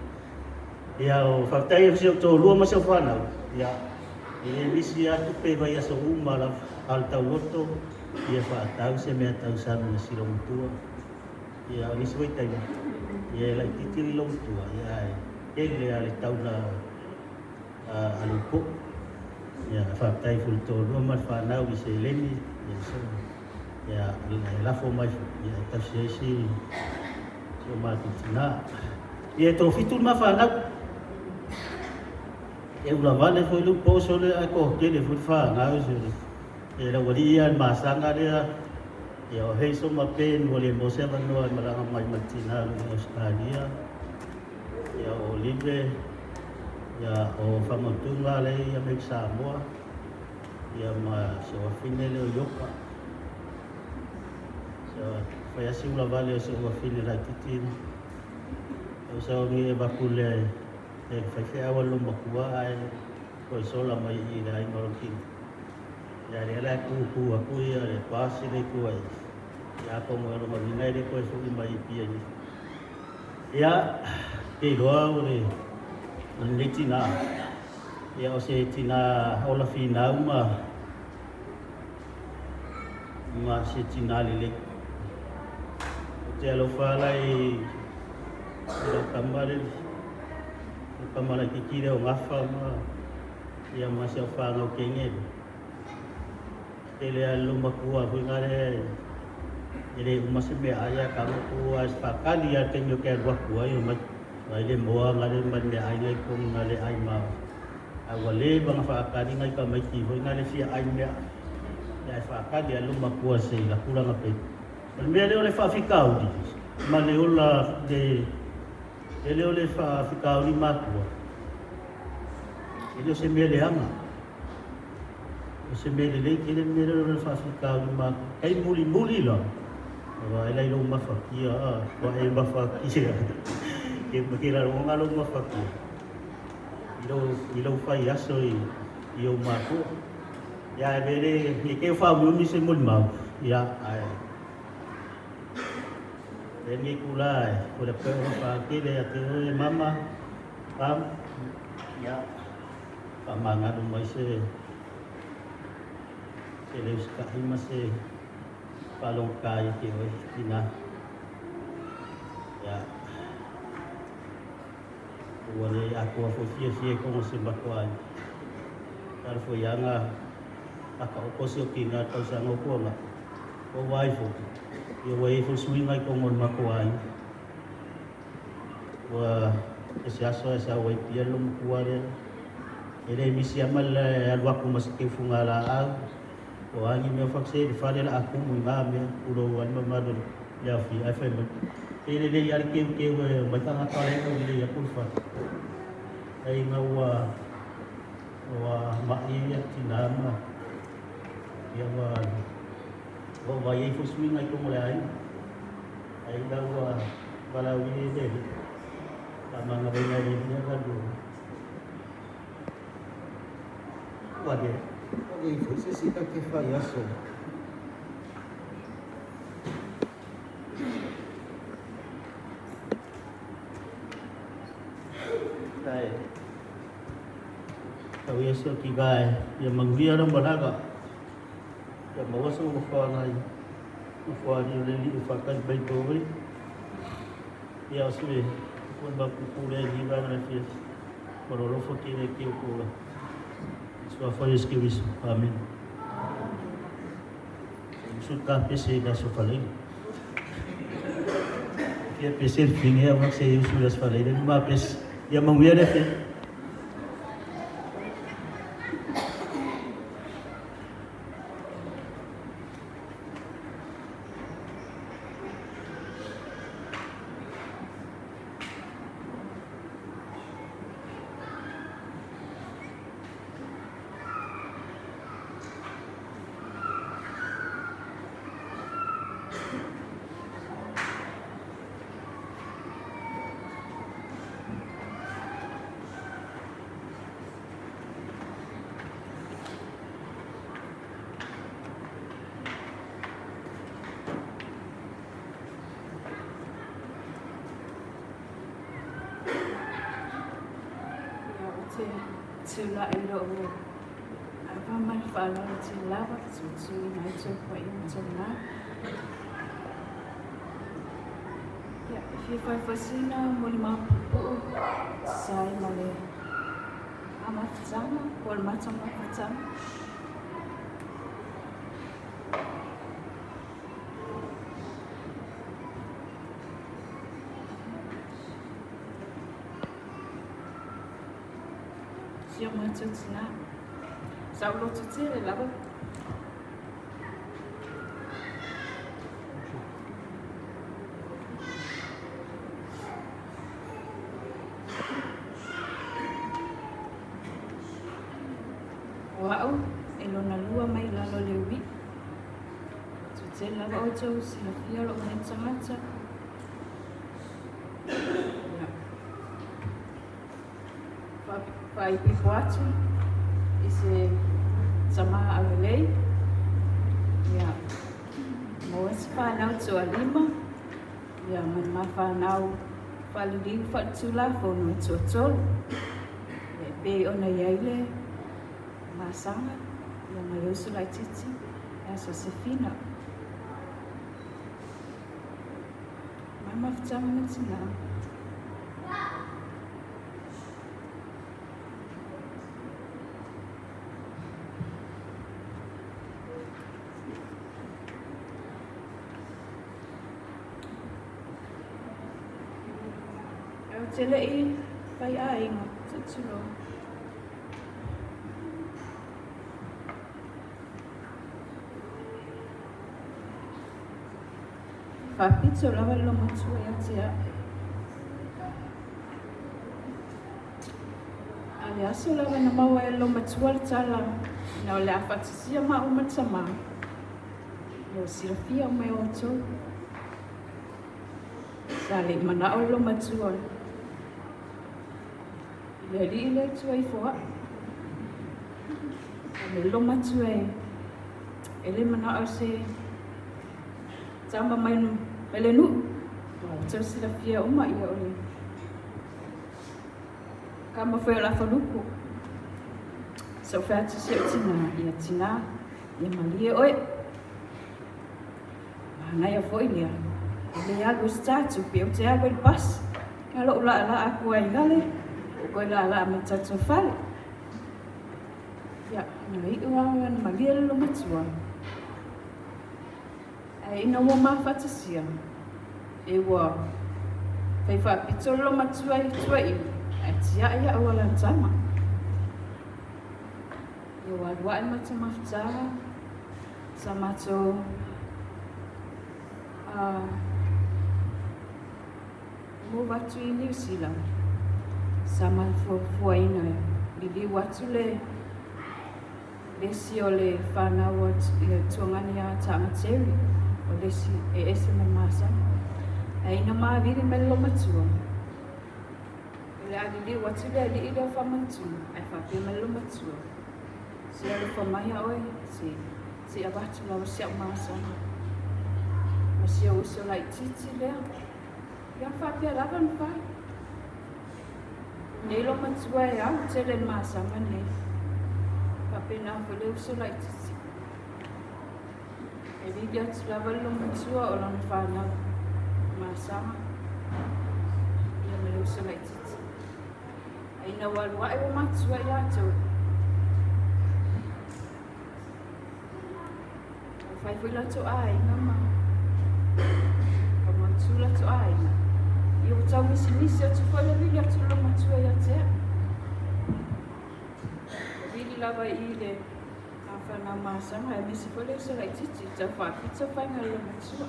[SPEAKER 8] Ia o faafetai e si o toalua ma si o whanau. Ia e le misi atu pe vai aso uma la al tauloto ia whaatau se mea tausami na sila matua. Ia o nisi foi taimi ia e laititi le lomatua ia ae kele a le taula a le po. Ia faafetai foi i le toalua ma le fanau i seleni ia so ia e lafo mai foi ia e tausi ai si si o matou tina. Ia e toafitu le ma fanau. E ula vale foi le po sole ai ko tele foi le fanau sole. E lau alii ia le masaga lea ia o hei so ma pen ua le maua se avanoa e malaga mai ma le tina i Australia. Ia o Olive, ia o Famautuga lea i Amerika Samoa, ia ma si ou afine lea o Ioka. So, fai lava si ula vale o si ou afine laitiiti. Tau sau ni e vaku le e faifeau a le lomatua ae toe sola mai i le aiga o lona tino. Ia lea la e kūkū atu ia le pasi le tua i ia atonu e lona uiga e le toe foi mai i Apia nei. Ia, ke iloa o le o lenei tinā, ia o se tinā ola finau ma ma se tinā lelei. Ou te alofa ala i i lau tama le lau tama laitiiti lea o Gafa ma ia ma si au fanau kenge lea. Tele lava le loomatua foi lea e le uma se meaai ae tago atu lava e faatali lava i le taimi ou te alu atu ai omai ai le moa gale ma le meaai la i totonu na le ai ma ae ua leva ona faatali nai tamaiti foi na le fia ai meaai ae faatali lava le loomatua se i alu atu lana taimi. O le mea lea o le faafitauli ma le ola le le lea o le faafitauli matua e le o se mea leaga. O se mea lelei tele le mea lea o le faafitauli ma tai mulimuli la. Aua e lai lou mafatia a, ua e mafatia. Ke ma ke la longa lou mafatia. I lou i lou fai aso i i ou matua. Ia e vele i ke whaumi se molimau. Ia ai. E ni kula e o le pe o whakele a te oe mama. Pam. Ia. Whamangalo mai se se leu sikahi ma se whalongka i te oe tina. Ia. Ua le atoa foi fiafia i kongo se matua ai. Tala foi anga aka o se o kina tausaga o kuanga. O wai fo. Ia ua i foi suiga i kongo le matua ai. Ua e se aso e sa ua i pia lo matua lea. E le misi ama le alu aku ma se keufunga la au. O angi mea whakse le whare la akumu i ngā mea ulo o anima malu le awhi ai whai mai. E le le i ale keu keu e mai tangata le au le ia pulwha. Ai ngā ua ua mai ia tina ma ia ua ua vai ei fo suinga i kongo le ai. Ai ngā ua wala ui le le. Ka manga wena le ia galu. Ua le ua le fo se sita ke whai aso. Tai. Tau ia se ki gai ia manguia ra malaga. Ia mawasa o whangai. O whani o le li o whakai mai tō Ia o se o ma pupule ni va na fia. Marolofo ki le ki o kula. Sua foi escrito. Amém. Su ka pese na so falei. Fia pese finge a se eu su las falei. Ma pese ia manguia le fe.
[SPEAKER 9] Ia o te tūlaʻi lou ava ma le faaaloalo tele lava fesuisui mai tou paia ma tou na. Ia, e fia faifasina mo le mapuupuu tusa ai ma le amafitaga po o le matamafitaga. Si o matou tinā. Sa ou loto tele lava. O au e lona lua mai lalo le uiʻi. Loto tele lava outou silafia lou nei tagata. Ia. Faaipoipo atu i se tama aulelei. Ia, maua se fanau toalima, ia ma le ma fanau faaliliu faaletulafono e toatolu. Ia, e pei ona i ai le masaga, ia ma le uso laitiiti ia Sosefina. Ma mafutaga ma tinā. Ou te leʻi whai āinga, tuturo. Faapito lava le lomatua ia te au. A le aso lava na maua ai le lomatua le tala Ina o le a faatasia maua ma le tamā, ia ua silafia uma e outou. Sa le i manao le loomatua i le alii lea i tua ifo aʻu. O le loomatua e, e le manao se tama mai, mai le nuu. Ua outou silafia uma ia o le kama foi o Lafalupu. Sa ou fai atu si ou tinā, ia tinā, ia malie oe. Manaia foi lea, e le alu e se tatu, pe ou te alu ai i le pasi. Na lou laalaa atu ai i lale, ou toe laalaa mai tatou fale. Ia, na iu lava na malie le loomatua. Ae ina ua ma faatasia, e ua fai faapito le loomatua i tua i, ae tiai au alatama. Ia ua alu ae matou mafutaga, sa matou move atu i Niu Sila, sa mafuafuaina liliu atu le le isi o le fanau a le tuagani ia Taaga Terry, o le isi e ese ma le masani. Ae ina mavili mai le loomatua, o le a liliu atu le alii lea o Faamautuna, ae faapea mai le loomatua, se alofa mai a oe, se se i avatu lava si au masaga ma si ou uso laitiiti lea. Ia faapea lava ona fai. Nei loomatua e au tele i le masaga nei. Faapena foi le uso laitiiti. E vili atu lava le loomatua o lana fanau masaga ia ma le uso laitiiti. Ae ina ua alu ae ua matua i latou, ua fai foi latou aiga ma faamautu latou aiga. Ia ua tau misimisi atu foi le vili atu le loomatua ia te au. Ua vili lava i i le fanau masaga aemaise foi le uso laitiiti tau faapito faiga le loomatua.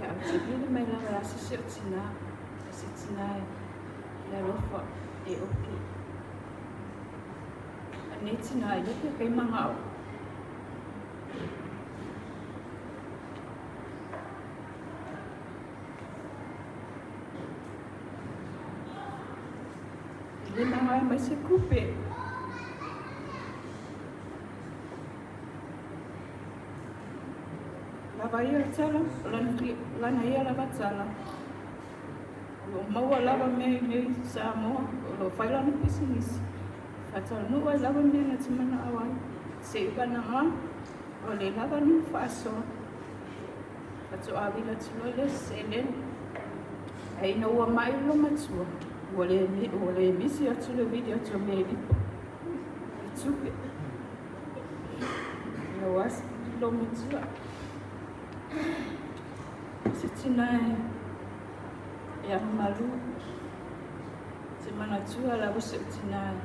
[SPEAKER 9] Ia, ou te vili mai lava e asiasi ou tinā, e se tinā e alofa, e oke. A nei tinā e loke kai mangao. E le mangae mai se kupe. Lava ia le tala, o lana ia lava tala. O lo o maua lava mea i nei i Samoa, o lo o fai lana pisinisi. Faataunuu ai lava mea na te manao ai. Seia vagana, ua le lava ni faasoa. Faatoa vila atu loa lea se seleni. Ae ina ua mai le loomatua, ua le, ua le misi atu le vili atu o mea i lipo, i tupe. Ia ua asi le loomatua. Se tina e, e agamalu, te manatua lava si ou tina e.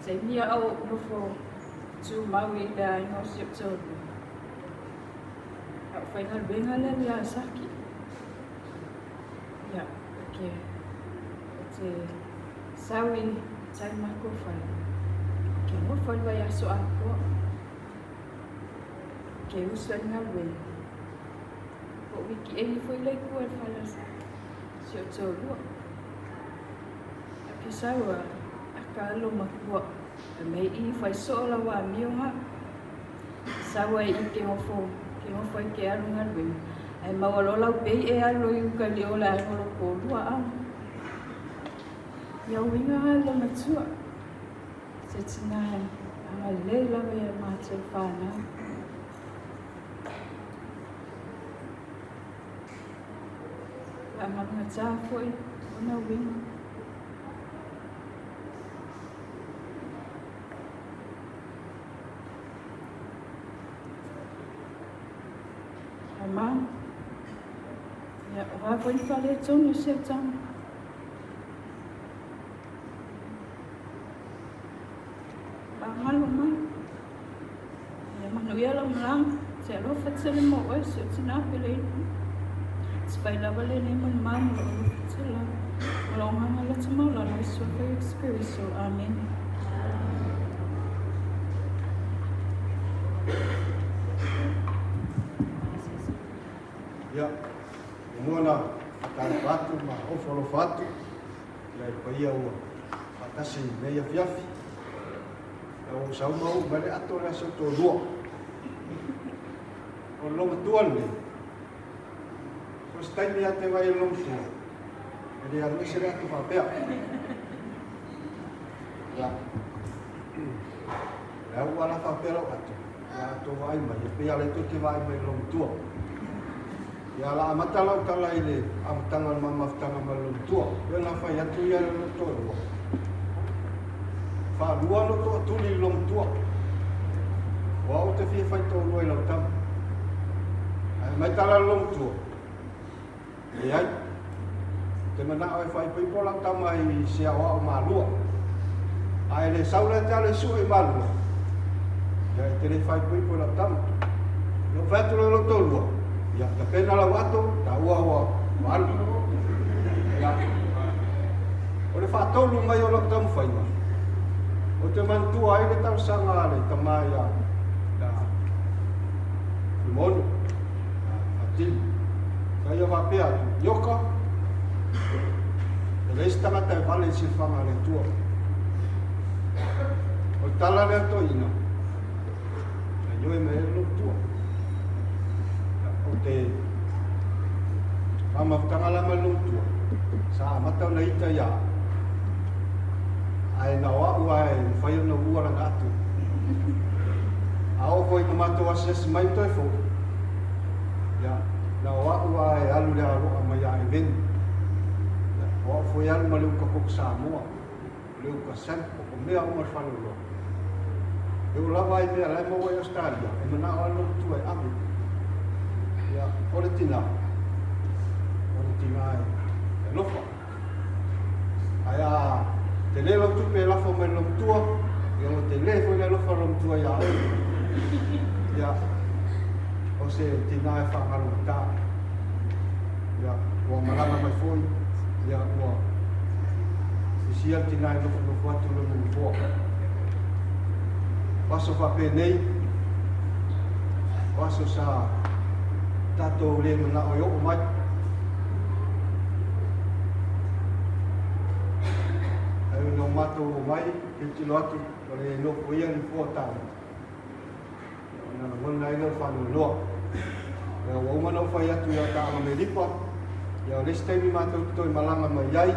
[SPEAKER 9] Taimi a o ou nofo tumau i le aiga o si ou toalua. A o faigaluega lea le Asaki. Ia, o ke, o te sau i tai mākou fale. O ke nofo i le vaiaso atoa. O ke usu ai i galuega. Po o wikiendi foi le i tua i le fale o si ou toalua. A ke sau a, a ka loomatua. Fai mai i fai soo lau amio ga. Sau ai i ke nofo, ke nofo ai ke alu galuega. Ae maua loa lau pei e alu i uka i le o le aiga o lou toalua a. Ia uiga ga loomatua. Se tina e agalelei lava ia matou fanau. Faamalugatā foi ona uiga. Ama, ia, o a foi ni faaletonu o si au tama. Faagalo mai. Ia manuia lau malaga. Te alofa tele mo oe si ou tinā pele i Te fai lava lenei molimau ma lou alofa tele lava. Ma lou agaga loto maualalo i Iesu Keriso. Amene.
[SPEAKER 10] Ia, muamua ona faatalofa atu ma ofo alofa atu ia i le paia ua faatasi i lenei afiafi. Ia ua ou sau ma uu mai le ato le aso toalua. O le lomatua lenei, so o se taimi lava te vaai i le lomatua, e le alu ese le ato faapea. Ia, le au ua la faapea lau ato, ia a outou vaai mai, e pei lava o lea tou te vaai mai i le lomatua. Ia, o le a amata lau tala i le amataga o le ma mafutaga ma le lomatua. Pei ona fai atu ia le lou toalua, faalua ona toatuli i le lomatua. O au ou te fia fai toalua i lau tama. Ae mai tala le lomatua, leai, ou te manao e faaipoipo lau tama i se aoao Malua. A e le sau la e te alo e sue i Malua, ia e te le faaipoipo i lau tama. Ia ou fai atu loa i lou toalua, ia tapena lau ato, taua ua alu. Ia, o le faatolu mai o lau taumafaiga, ou te manatua ai le talosaga a le tama ia Fuimaono, ia Faatili. Sa ia faapea atu, Ioka, e leai se tagata e vale i silafaga a le Atua. O le tala lea toeaina, na ioe mai ai le lomatua. Ou te faamafutaga la ma le lomatua, sa amata ona ita ia au, ae na o au lava e mafai ona uua lana ato. A oo foi ina matou asiasi mai toe foi, ia, na o au lava e alu le aloa mai ia Eveni. Ia, o au foi e alu ma le uka koko Samoa, o le uka sample, o mea uma le faleoloa. E oo lava i mea la e maua i Ausetalia, e manao lava le matua e ave. Ia, o le tina, o le tina e alofa. Ae a tele lau tupe e lafo mai i le matua, ia ua tele foi le alofa o le matua ia oe. Ia, o se tina e faagalogata. Ia, ua malaga mai foi, ia ua sisia le tina e nofonofo atu lona nofoa. O aso faapenei, o aso sa tatou le manao e oo mai. Ae ona o matou o mai, tilotilo atu, ua le nofoia le nofoa o taua. Ona lagona ai lea o le faanoanoa. Ia, ua uma ona ou fai atu ia Taaga Melipa, ia o le isi taimi matou te toe malaga mai ai,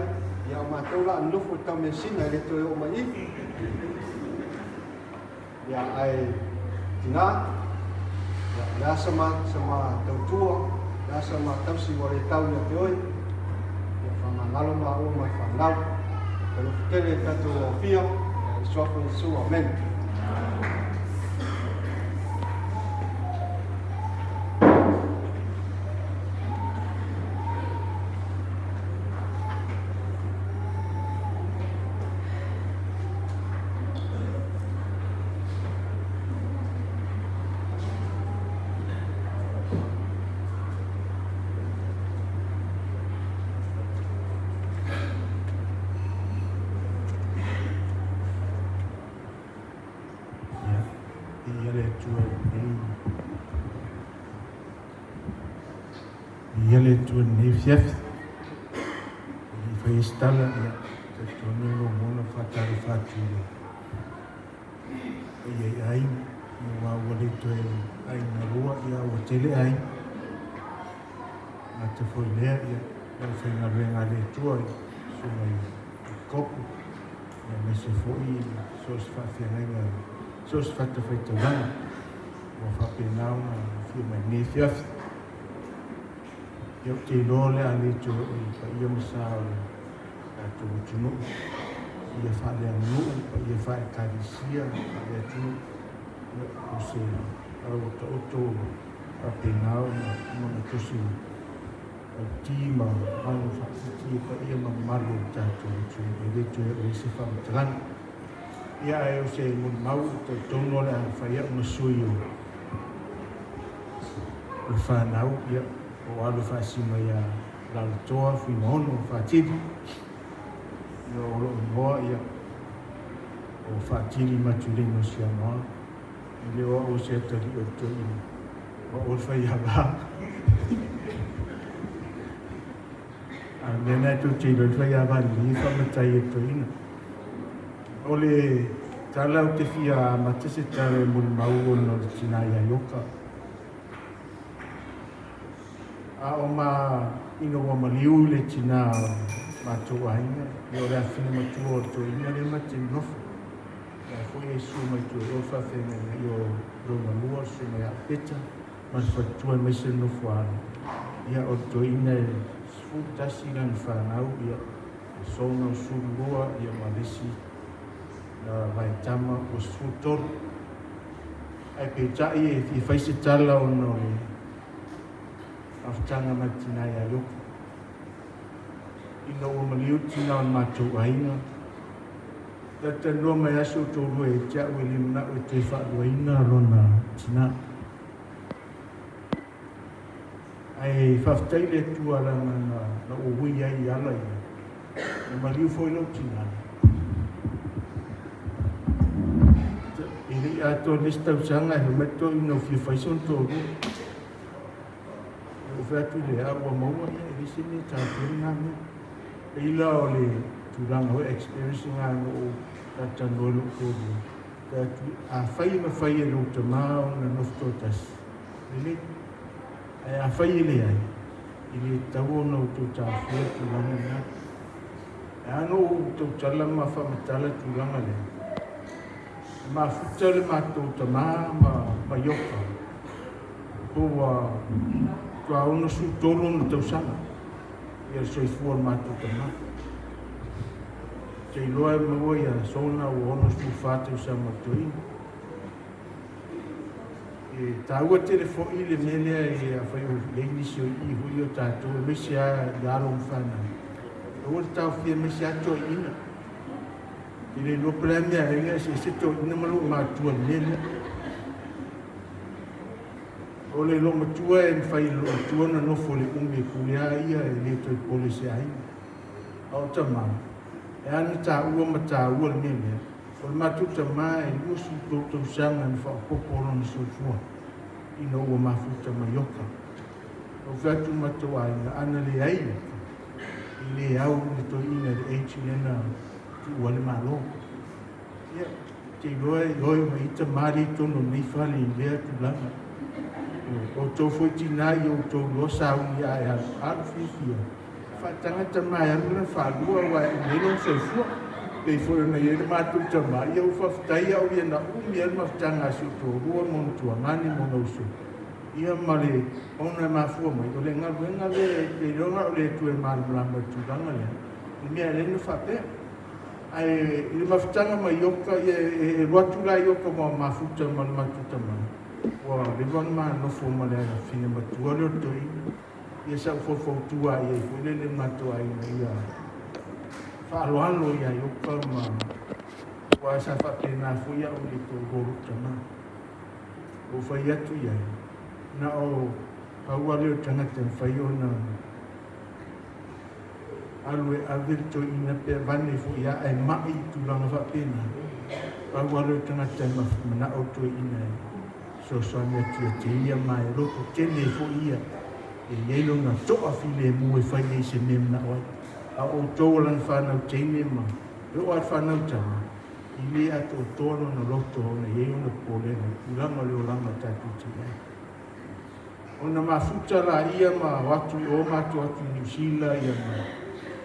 [SPEAKER 10] ia o matou la nofo i Taumeasina e le toe oo mai i. Ia, ae tina, ia, o le a sa ma, sa ma tautua, o le a sa ma tausi ua le tau ia te oe, ia faamagalo maua ma le fanau. Talofa tele i tatou aofia, ia i suafa o Iesu, amene.
[SPEAKER 11] Ia, viia le Atua i lenei, viia le Atua i lenei afiafi. E le i faia se tala, ia, talitonu o lo o ona faatalofa atu i le paia i aiga, aua ua le toe aiga lua, ia ua tele aiga. Gata foi lea, ia, le aufaigaluega a le Atua i susuga i Koko, aemaise foi so o se faafeagaiga, so o se fatafaitaulaga ua faapena ona afio mai lenei afiafi. Ia ou te iloa o le a le toe oo i paia ma sa o le tatou atunuu, paia faaleaganuu, paia faale-Ekalesia, faale-atunuu, ia o se ala ua taoto ua faapena ona uma ona tosi ti ma manu faatiti e paia ma mamalu o le tatou atunuu e le toe oo i ai se faamatalaga. Ia ae o se molimau e talitonu o le a fai au ma sui o le fanau, ia o alo faasima ia Lalatoa Fuimaono Faatili, ia o loo igoa ia o Faatili Matulino Siamoa, e le o au o se atalii o le toeaina, o au o le faiava. A o le mea lena e tou te iloa ai le faiava lelei e faamatai e le toeaina. O le tala ou te fia amata se tala e molimau ona o le tina ia Ioka. A o ma ina ua maliu le tina o le matou aiga, ia o le afine matua o le toeaina lea ma te nofo. La foi e susu mai tua i o le faafeagaiga i o lona lua, le susuga ia Peta ma le faletua aemaise le nofo a alo. Ia o le toeaina e 11 lana fanau, ia e sona o 12, ia ma le isi vaetama ua 13. Ae peitai e fia fai se tala ona o le mafutaga ma le tina ia Ioka. Ina ua maliu le tina o le matou aiga, talatalanoa mai lava si ou toalua ia te au e le manao e toe faaluaina lona tina. Ae faafetai i le Atua leaga na ou ui ai i ala ia, na maliu foi lou tina. E le i atoa le isi tausaga e fai mai le toeaina ua fia fai sona toalua. Ou fai atu i le a ua maua ia e le se mea taofia lena mea. Pei la o le tulaga foi experience lena na ou talatalanoa i lou toalua. Fai atu, afai e mafai e lou tama ona nofo toatasi, lelei. Ae afai e leai, e le tatau ona outou taofia le tulaga lena. E a ona ou tautala ma faamatala le tulaga lea? E mafuta le matou tama ma Ioka, po ua toa 63 ona tausaga ia le soifua o le matou tama. Te iloa e maua ia Sona ua 64 tausaga o le toeaina. E taua tele foi le mea lea e afai o i ai nisi o i foi o tatou, aemaise lava i alo ma fanau. Aua le taofia aemaise lava toeaiina. E le iloa po o le a le mea e ala ai ona eseese toeaiina ma loomatua i le mea lea. O le loomatua e mafai e le loomatua ona nofo i le umi e pule lava ia e le toe popole i se aiga. A o tama, e ala ona taua ma taua le mea lea, O le matou tama e 23 tausaga na faaopoopo lona soifua ina ua mafuta mai Ioka. Na ou fai atu i matou aiga, ana leai Ioka, e le au le toeaina i le age lea na tuua ai le Malo. Ia, ou te iloa e oe ma ita ma lea i totonu o lenei fale i lea tulaga. O outou foi tina ia outou iloa sauni a e alu, alu fiafia. Faataga tama e alu lana faalua aua e umi ai lona soifua. Pei foi ona i ai le matou tama, ia ua faafetai au ia na umi ai le mafutaga a si ou toalua ma ona tuagane ma ona uso. Ia ma le ona e mafua mai, o le galuega lea e iloa o le Atua e malamalama i le tulaga lea, le mea e ala ai ona faapea. Ae i le mafutaga mai Ioka, ia e alu atu la Ioka ma mafuta ma le matou tama, ua leva ona ma nofo ma le afafine matua lea o le toeaina. Ia sa ou faufautua i ai foi lele i le matou aiga ia faaaloalo ia Ioka ma aua sa faapena foi au i le toalua o lou tama. Ua ou fai atu i ai, na o pau lava lea o le tagata e mafai ona alu e ave le toeaina pe avane foi ia ae mai i tulaga faapena. Pau lava lea o le tagata e manao le toeaina e fesoasoani atu ia te ia ma e loto tele ai foi ia e i ai lona toa filemu e fai ai se mea e manao ai. A o outou o lana fanau teine ma e oo lava i le fanau tama, e le atoatoa lona loto ona e i ai ona popolega i tulaga o le olaga tatou te i ai. Ona mafuta laia ma o atu i o matou atu i Niu Sila ia ma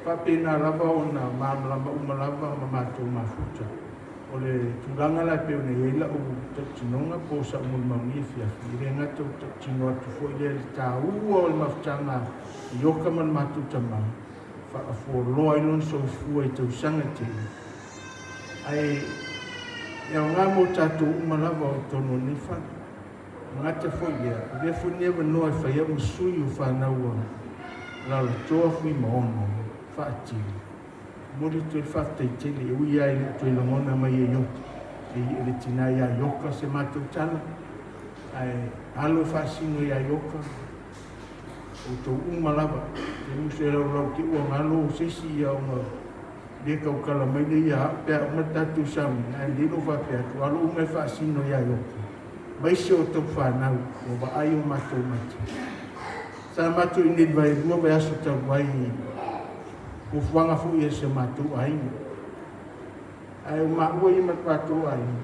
[SPEAKER 11] faapena lava ona malamalama uma lava ma matou mafuta. O le tulaga la e pei ona i ai lau tautinoga po o sa'u molimau nei afiafi, e le gata ua tautino atu foi lea i le taua o le mafutaga i Ioka ma le matou tama, faafualoa ai lona soifua i tausaga e tele, ae e aoga mo tatou uma lava o totonu o lenei fale. E gata foi lea, avea foi lenei avanoa e fai au ma sui o fanau a Alalatoa Fuimaono Faatili. Momoli atu ai le faafetai tele, e ui lava e le o toe lagona mai e Ioka, e le tina ia Ioka se matou tala, ae alo e faasino ia Ioka, outou uma lava, te musu e laulau te ua galo o se isi ia ona le tautala mai lea ia au pe a uma le tatou sauniga, ae lelei lou faapea atu, alo uma e faasino ia Ioka, maise o outou fanau, ua vaai o matou mata. Sa matou i nei vaelua vaiaso talu ai. Fuafuaga foi a si o matou aiga. Ae o maua ia ma le matou aiga,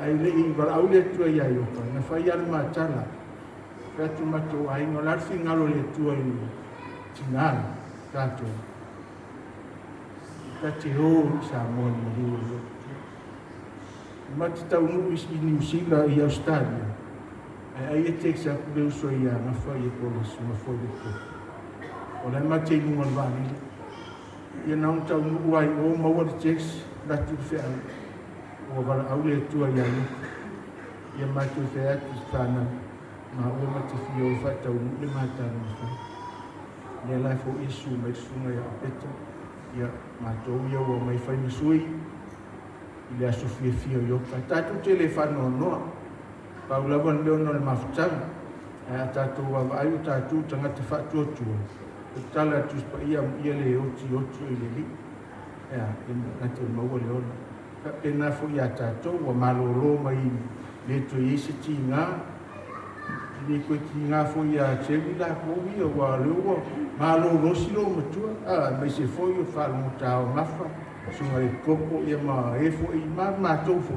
[SPEAKER 11] ae le i valaau le Atua ia Ioka, na fai lava le matala, fai atu le matou aiga, o le a le finagalo o le Atua i le tina tatou, ta te o i Samoa i le maliu o le Atua. Ma te taunuu i Niu Sila i Australia, ae ai e text atu le uso ia Gafa ia po o le Susuga foi le Po. O la e ma te i luga o le vaalele. Ia na ona taunuu lava i o maua le text, alu atu le feau, ua valaau le Atua ia Ioka. Ia matou fai atu i fanau, maua ma te fia o e faataunuu le matala na fai. Lea la e foia susu mai le susuga ia Apeta, ia matou ia ua omai fai ma sui i le aso fiafia o Ioka. E tatou te le faanoanoa, pau lava le mea ona o le mafutaga, ae a tatou vaavaai o tatou tagata faatuatua, o le tala a le Tusi Paia amuia le oti oti o i le Alii, ea, e na te maua le ola. Faapena foi ia tatou, ua malolo mai le toe i ai se tiga, e le toe tiga foi ia Jerry lakou ia, aua o lea ua malolo si loomatua, a, aemaise foi o le faalogotā o Gafa, Susuga i le Koko, ia ma e foi, ma matou foi,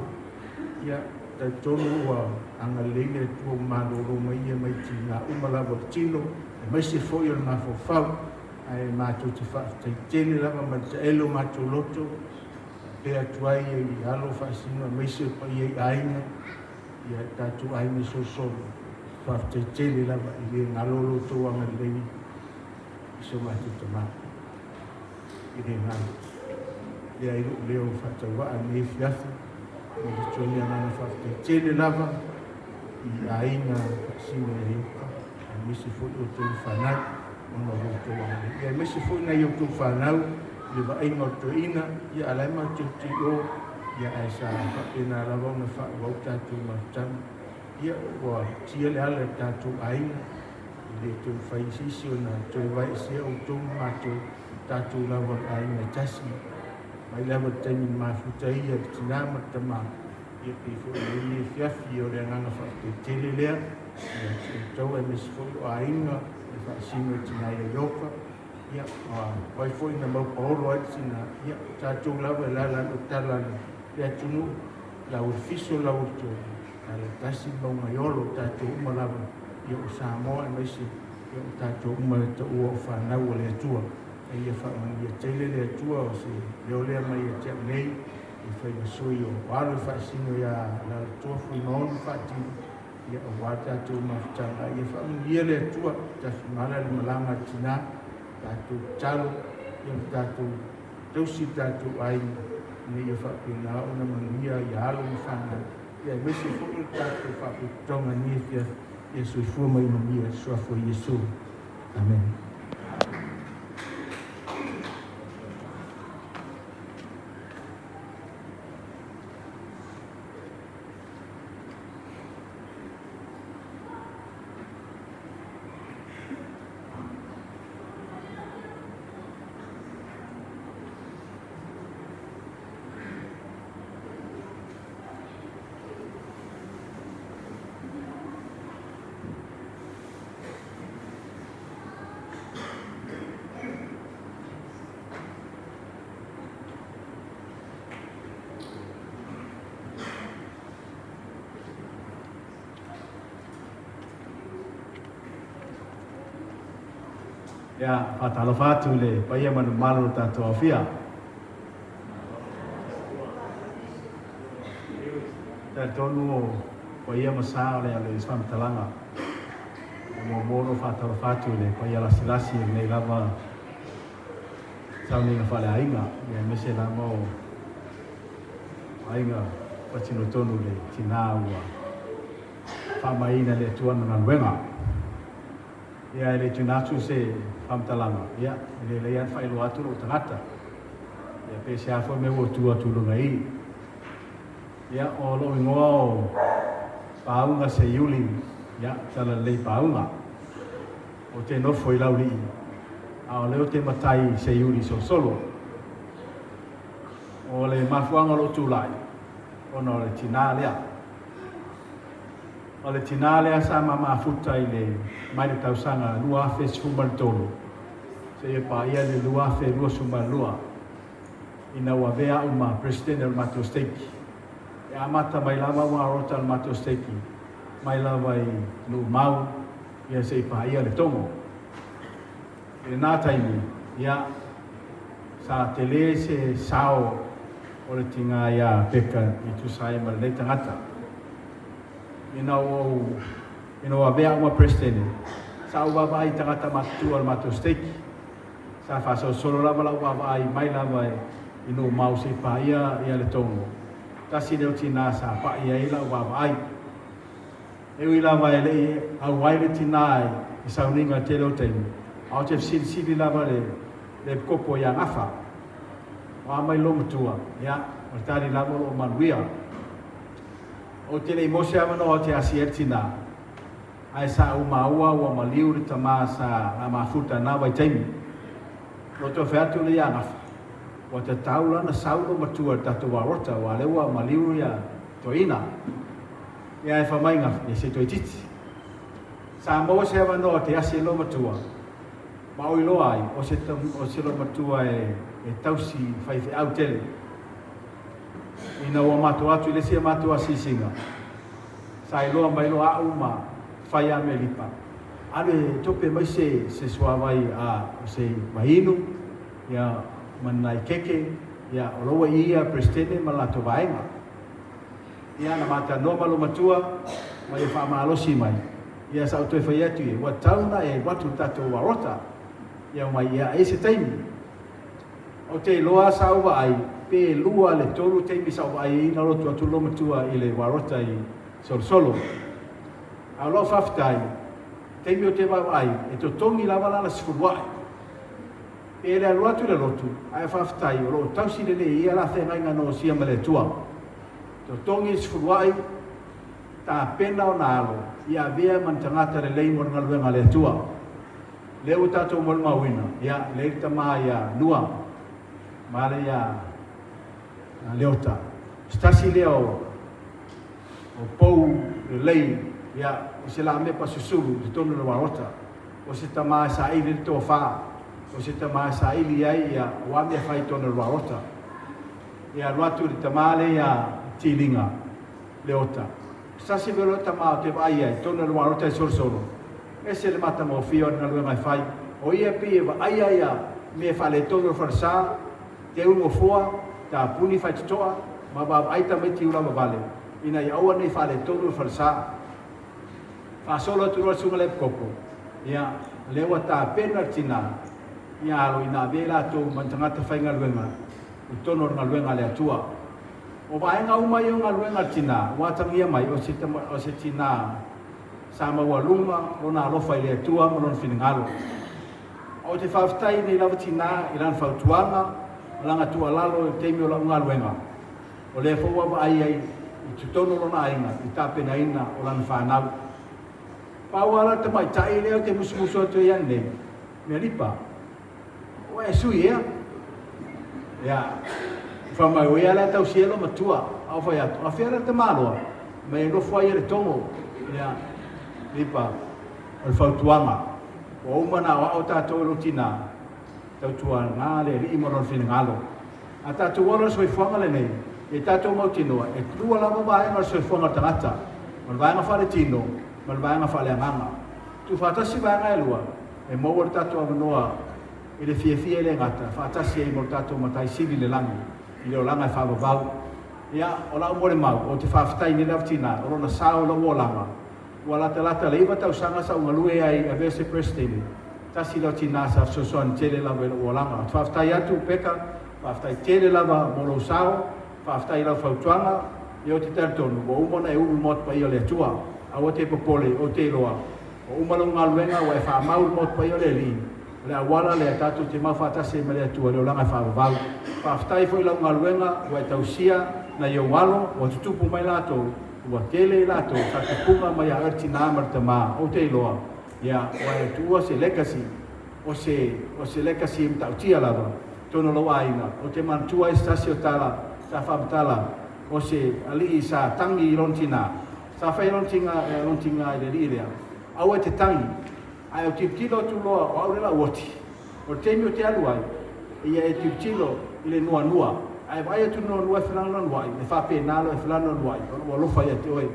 [SPEAKER 11] ia, talitonu ua agalelei le Atua ua malolo mai ia mai tiga uma lava o le tino, aemaise foi o le mafaufau, ae matou te faafetai tele lava ma le taele o matou loto, faapea atu ai i alo faasino aemaise o paia i aiga, ia tatou aiga solosolo, faafetai tele lava i le galo o lo outou agalelei i so matou tama. I le galo. Lea ai lou leo faatauvaa i lenei afiafi, ma le atu ai le agaga faafetai tele lava i aiga faasino i Ioka, aemaise foi outou le fanau ona o lo outou agalelei. Ia aemaise foi nai outou fanau i le vaaiga o le toeaina, ia a la e matou te i o, ia ae sa faapena lava ona faaauau tatou mafutaga. Ia ua tia le ala i le tatou aiga, e le toe mafai e se isi ona toe vaeesea outou ma matou, tatou lava o le aiga e tasi. Mai lava i le taimi na mafuta ai le tina ma le tama, ia pei foi o lenei afiafi o le agaga faafetai tele lea ia te outou aemaise foi o aiga e faasino i tina ia Ioka, ia o ai foi na maupaolo ai le tina, ia o tatou lava e lala le tala a le atunuu, lau o le fiso lau o le tolu, a le tasi le mauga e olo, o tatou uma lava ia o Samoa aemaise ia o tatou uma e taua o fanau a le Atua. A ia faamanuia tele le Atua o se leo lea mai ia te au nei, e fai ma sui o alo e faasino ia Lalotoa Fuimaono Faatili, ia aua tatou mafutaga. Ia faamanuia le Atua, tafimala le malaga a tina, tatou tatalo, ia ma tatou tausi tatou aiga, ina ia faapena ona manuia ia alo ma fanau, ia aemaise foi o le tatou faapotopotoga i lenei afiafi. Ia soifua ma ia manuia i le suafa o Iesu. Amene.
[SPEAKER 8] Ia, faatalofa atu i le paia ma le mamalu o le tatou aofia. Talitonu o paia ma sa o le ale i se faamatalaga. E muamua ona ou faatalofa atu i le paia lasilasi o lenei lava sauniga faaleaiga, ia aemaise lava o aiga patino tonu le tina ua faamaiina e le Atua lana galuega. Ia e le tuuina atu se faamatalaga, ia e lelei lava ona faailoa atu lou tagata. Ia pe se a foi mea ua tu atu i luga i i. Ia o lou igoa o Paauga Seiuli, ia Talalelei Paauga. Ou te nofo i Laulii, a o lea ou te matai i Seiuli Solosolo. O le mafuaaga o lou tulai, ona o le tinā lea. O le tinā lea sa ma mafuta i le mai le tausaga 2013
[SPEAKER 11] seia paia le 2022 ina ua avea a'u ma Peresetene o le matou Stake. E amata mai lava ua rota le matou Stake mai lava i Nu'umau ia se'i paia Letogo. I lena taimi, ia, sa telē se sao o le tigā iā Peka i tusa ai ma lenei tagata. Ina ua ou, ina ua avea a'u ma Peresetene, sa ou vaavaai i tagata matutua o le matou stake. Sa faasolosolo lava la'u vaavaai mai lava i Nu'umau se'i paia ia Letogo. Tasi lea o tinā sa pa'i ai la'u vaavaai. E ui lava e le i auai le tinā i sauniga i le tele o taimi, a ou te fesilisili lava le epikopo iā Gafa, O a mai lou matua? Ia, o le tali lava o lo o manuia. Ou te le i maua se avanoa ou te asia ai le tinā, ae sa ou maua ua maliu le tamā sa la mafuta i na vaitaimi. Ua toe fai atu lea iā Gafa, ua tatau la ona sau lou matua i le tatou varota, aua o lea ua maliu ia toeaina. Ia e fai mai Gafa, ia se toeitiiti. Sa maua se avanoa te asi e lou matua, ma ou iloa ai, o se, o se lou matua e, e tausi faifeau tele. Ina ua matou atu i le isi a matou asiasiga, sa iloa mai loa a'u ma fai a me Lipa, alu e tope mai se, se suavai a o se vainu, ia, ma nai keke, ia, o la ua i ia Peresetene ma le latou vaega. Ia, na matalanoa ma lou matua, ma ia faamalosi mai, ia sa ou toe fai atu ia, ua tatau ona e alu atu i le tatou Arota, ia mai ia ai se taimi. Ou te iloa sa ou vaai, pe lua le tolu taimi sa ou vaai ai na lotu atu lou matua i le Warota i Solosolo. A o lau faafetai, taimi ou te vaavaai, e totogi lava lana sefulu ae. Pe le alu atu i le lotu, ae faafetai o lo o tausi lelei e ia la feagaiga na osia ma le Atua. Totogi le sefuluai, tapena ona alo ia avea ma ni tagata lelei mo le galuega a le Atua. Lea ua tatou molimauina, ia, lea le tama ia Nua, ma le ia Leota. Se tasi lea o, o pou lelei, ia, o se lamepa susulu i totonu o le uaota. O se tama e saili le tofa, o se tama e saili ai ia o a mea fai i totonu o le uaota. Ia alu atu le tama lea ia Tiliga, Leota. Se tasi foi o lea tama ou te vaai ai i totonu o le uaota e solosolo, Ese le matagofie o le galuega e fai. O ia pei e vaaia ia mea faaletonu o le falesa, teu nofoa, tapuni faitotoa, ma vaavaai tamaiti ulaga vale, ina ia aua nei faaletonu le falesa. Faasolo atu loa le susuga i le epikopo, ia, o lea ua tapena le tina, ia alo ina avea i latou ma ni tagata faigaluega i totonu o le galuega a le Atua. O vaega uma ia o galuega a le tina, ua atagia mai o se, o se tina Sa maualuga lona alofa i le Atua ma lona finagalo. Ou te faafetai i nei lava tinā i lana fautuaga ma lana tuualalo i le taimi o lau galuega. O lea foi ua vaai ai i totonu o lona aiga i le tapenaina o lana fanau. Pau lava la le tamaitai lea ou te musumusu atu ai ananei, Mea Lipa, Ua e sui ea? Ia, fai mai, o ia la e tausi ai lou matua. A ou fai atu, a fea la le tamaloa? Mai e nofo ai ia le togo. Ia, Lipa, o le fautuaga, ua uma ona aoao tatou e lou tinā, tautuana le Alii ma lona finagalo. A tatou ola le soifuaga lenei, ia tatou mautinoa, e lua lava vaega o le soifuaga o le tagata, o le vaega faaletino ma le vaega faaleagaga. Tuufaatasi vaega e lua, E maua le tatou avanoa i le fiafia e le gata, faatasi ai ma lo tatou Matai Sili i le lagi, i le olaga e faavavau. Ia, o lau molimau, ou te faafetai i nei lava tina, o lona sao i lou olaga. Ua latalata le iva tausaga sa ou galue ai i avea se Peresetene, tasi lea o tina sa fesoasoani tele lava i lou olaga. Ou te faafetai atu, Peka, faafetai tele lava mo lou sao, faafetai i lau fautuaga, ia ou te talitonu, ua uma ona e ulu i le Maota Paia o le Atua. Aua te popole, ou te iloa, Ua uma lou galuega, ua e faamau i le Maota Paia o le Alii, o le auala lea tatou te mau faatasi ai ma le Atua i le olaga e faavavau. Faafetai foi i lau galuega ua e tausia nai ou alo, ua tutupu mai latou, ua tele i latou sa tupuga mai ia oe le tinā ma le tamā. Ou te iloa, ia, ua e tuua se legacy, o se, o se legacy e matautia lava i totonu o lou aiga. Ou te manatua ai se tasi o tala sa faamatala, o se alii sa tagi i lona tinā, Sa fai lona tiga, lona tiga i le alii lea, Aua e te tagi, ae ou tilotilo atu loa o au le lau oti. O le taimi ou te alu ai, ia e tilotilo i le nuanua, a e vaai atu i le nuanua e felagolagomai, e faapena lou felagolagomai ona ua alofa ia te oe.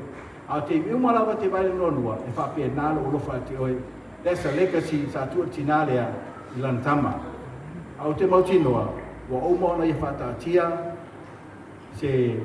[SPEAKER 11] A o taimi uma lava e te vaai i le nuanua, e faapena lou alofa ia te oe. That's a legacy sa tuu e le tinā lea i lana tama. A ou te mautinoa, ua uma ona ia faataatia se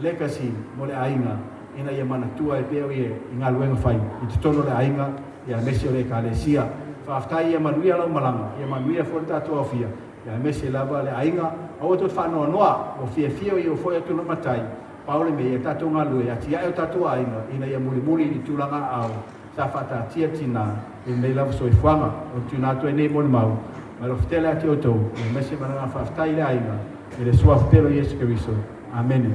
[SPEAKER 11] legacy mo le aiga ina ia manatua ai pea ia i galuega fai i totonu o le aiga ia aemaise o le Ekalesia. Faafetai ia manuia lau malaga, ia manuia foi le tatou aofia, ia aemaise lava le aiga. Aua tou te faanoanoa, ua fiafia ia ua foi atu lou matai, pau le mea ia tatou galue e atiae o tatou aiga ina ia mulimuli i tulaga aao sa faataatia tinā i lenei lava soifuaga. O le tuuina atu ai nei molimau mai alofa tele ia te outou, ia aemaise ma le agaga faafetai i le aiga, i le Suafa pele o Iesu Keriso. Amene.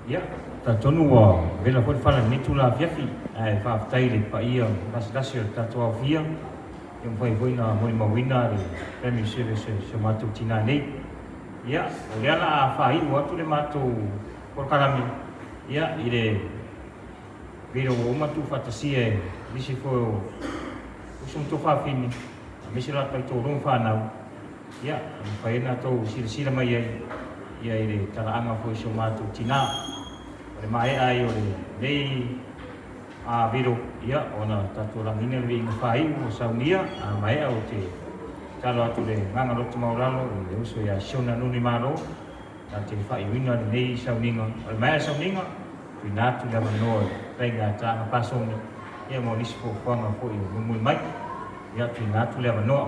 [SPEAKER 1] Ia, talitonu ua vela foi le fala i lenei itula afiafi, ae faafetai i le paia lasilasi o le tatou aofia, ia mafai foi ona molimauina le family service o si o matou tinã nei. Ia, o lea la a faaiu atu le matou polokalame, ia, i le velo ua uma tuufaatasia e nisi foi o uso ma tuafafine, aemaise o latou taitolua ma fanau, Ia, e mafai ai ona outou silasila mai ai ia i le talaaga foi o si o matou tinã. O le maea ai o lenei vilo, ia, ona tatou lagiina le viiga faaiu ua saunia, a maea ou te tatalo atu i le agaga loto maualalo i le uso ia Siona Nuni Malo, na te faaiuina lenei sauniga. O le maea o le sauniga, tuuina atu le avanoa i le faiga taaga pasogi, ia mo nisi fuafuaga foi o mulimuli mai. Ia, tuuina atu le avanoa.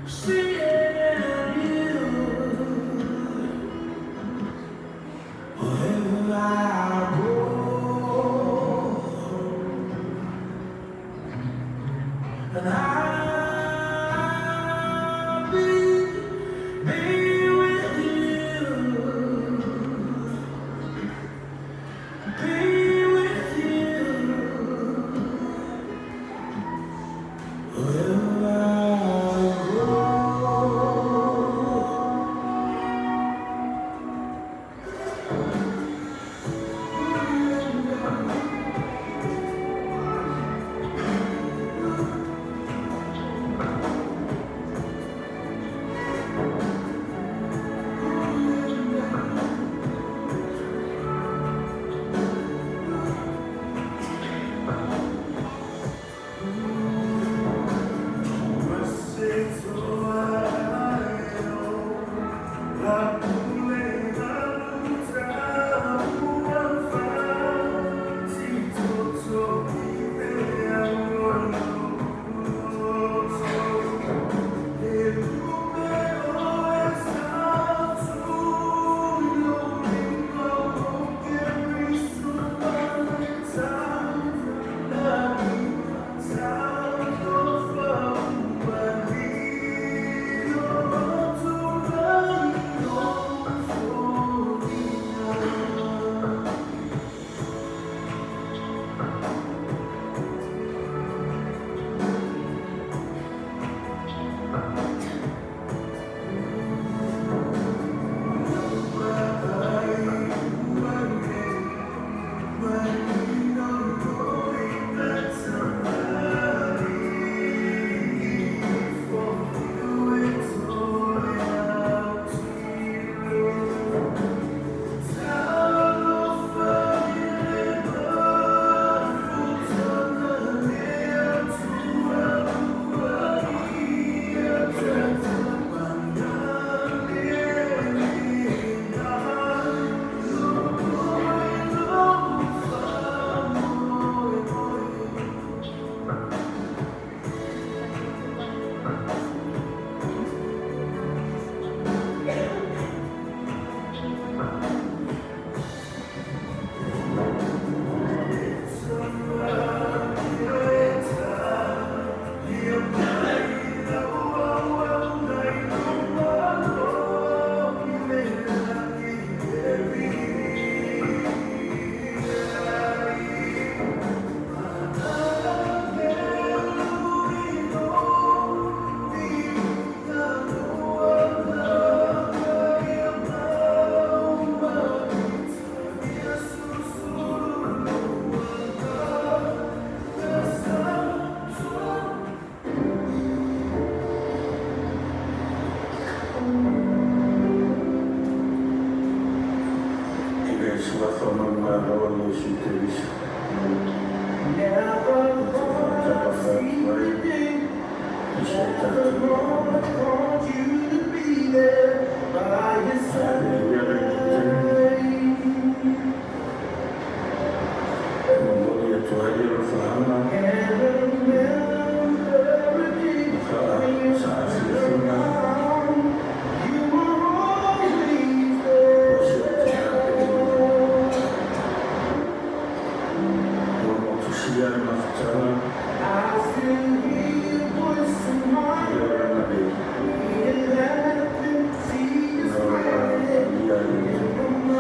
[SPEAKER 12] Seeing you wherever I go, and I'll be with you, be with you wherever I go.
[SPEAKER 13] I le suafa o manumalo o Iesu Keriso.
[SPEAKER 12] Never
[SPEAKER 13] Ou te
[SPEAKER 12] gonna
[SPEAKER 13] faatalofa
[SPEAKER 12] see
[SPEAKER 13] atu
[SPEAKER 12] the
[SPEAKER 13] ai
[SPEAKER 12] day
[SPEAKER 13] i si o
[SPEAKER 12] that the
[SPEAKER 13] tatou
[SPEAKER 12] Lord
[SPEAKER 13] Aoga.
[SPEAKER 12] called you to be there by his
[SPEAKER 13] Aleluia lenei taimi.
[SPEAKER 12] side.
[SPEAKER 13] E momoli atu ai le alofaaga
[SPEAKER 12] And remember a day
[SPEAKER 13] ma
[SPEAKER 12] when you turned
[SPEAKER 13] faasaafiafiga
[SPEAKER 12] around, you were always
[SPEAKER 13] o si o tinā
[SPEAKER 12] there.
[SPEAKER 13] pele ua motusia le mafutaga
[SPEAKER 12] I still hear your voice in my
[SPEAKER 13] i le
[SPEAKER 12] head.
[SPEAKER 13] olaga nei
[SPEAKER 12] You laughing, see you
[SPEAKER 13] ona o le
[SPEAKER 12] smiling
[SPEAKER 13] paia i le
[SPEAKER 12] in
[SPEAKER 13] Atua.
[SPEAKER 12] my mind.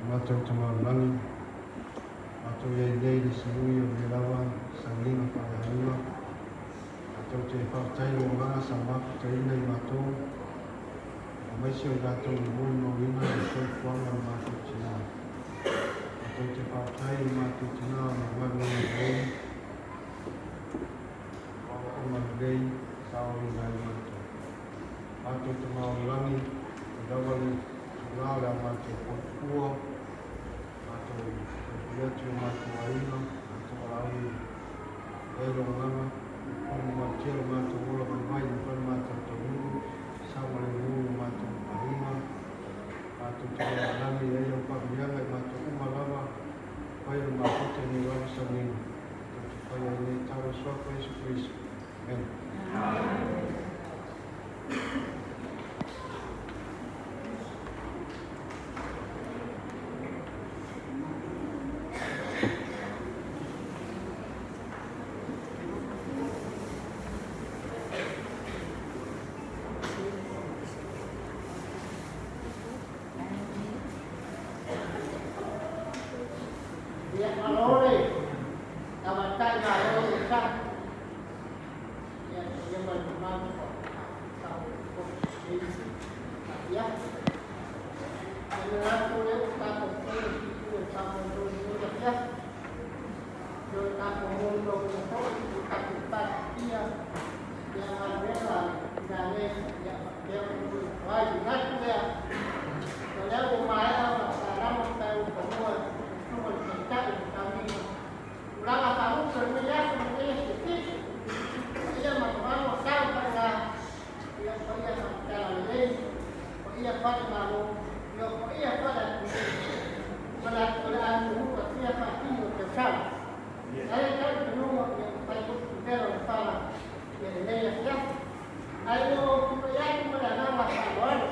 [SPEAKER 10] Matou Tama o le Lagi, matou i ai nei i le siui o lenei lava sauniga faalealuga. Matou te faafetai i lou agaga sa mafutaina i matou, aemaise o i latou na molimauina le soifuaga o le matou tina. Matou te faafetai i le matou tina ona o galuega lelei, o aoaoga lelei sa aoaoina ai matou. Matou Tama o le Lagi, i lava le tulaga o le a matou puapua, matou tautuli atu i o matou aiga, matou alauli i ai lou agaga, pulu malutia lo matou ola vaivai i mafai ona matou taunuu, saogalemu i o matou aiga, matou Tama o le Lagi, i ai au faamanuiaga i matou uma lava, fai o le mafuta i nei lava sauniga, matou te fai ai nei tala i le Suafa o Iesu Keriso. Amene.
[SPEAKER 14] Ia malo le taumatai malo le sa. Ia ia ma le mamalu fa ia. Ia le latou le o tatou fono i tu e faamoemoe i lenei afiafi. Ia o tatou molimauina foi i tatou patia ia galuega a le tina nei ia faapea ona foi ai manatu lea. O lea ua maea ona salama taeu fanua i susuga i le Taitai o le sauniga. Tulaga faalupe o lenei aso ma lenei aso fitu. Paia ma mamalu o sau faiga, ia o paia faamatala lelei, paia faale-Malo, ia o paia faale-atunuu, ma le o le a nuunuu atia faatino o tausaga. Ae le talitonuga ia ua fai foi tuvela o le fala ia lenei afiafi. Ae ua ou tulai atu ma le agaga faaaloalo.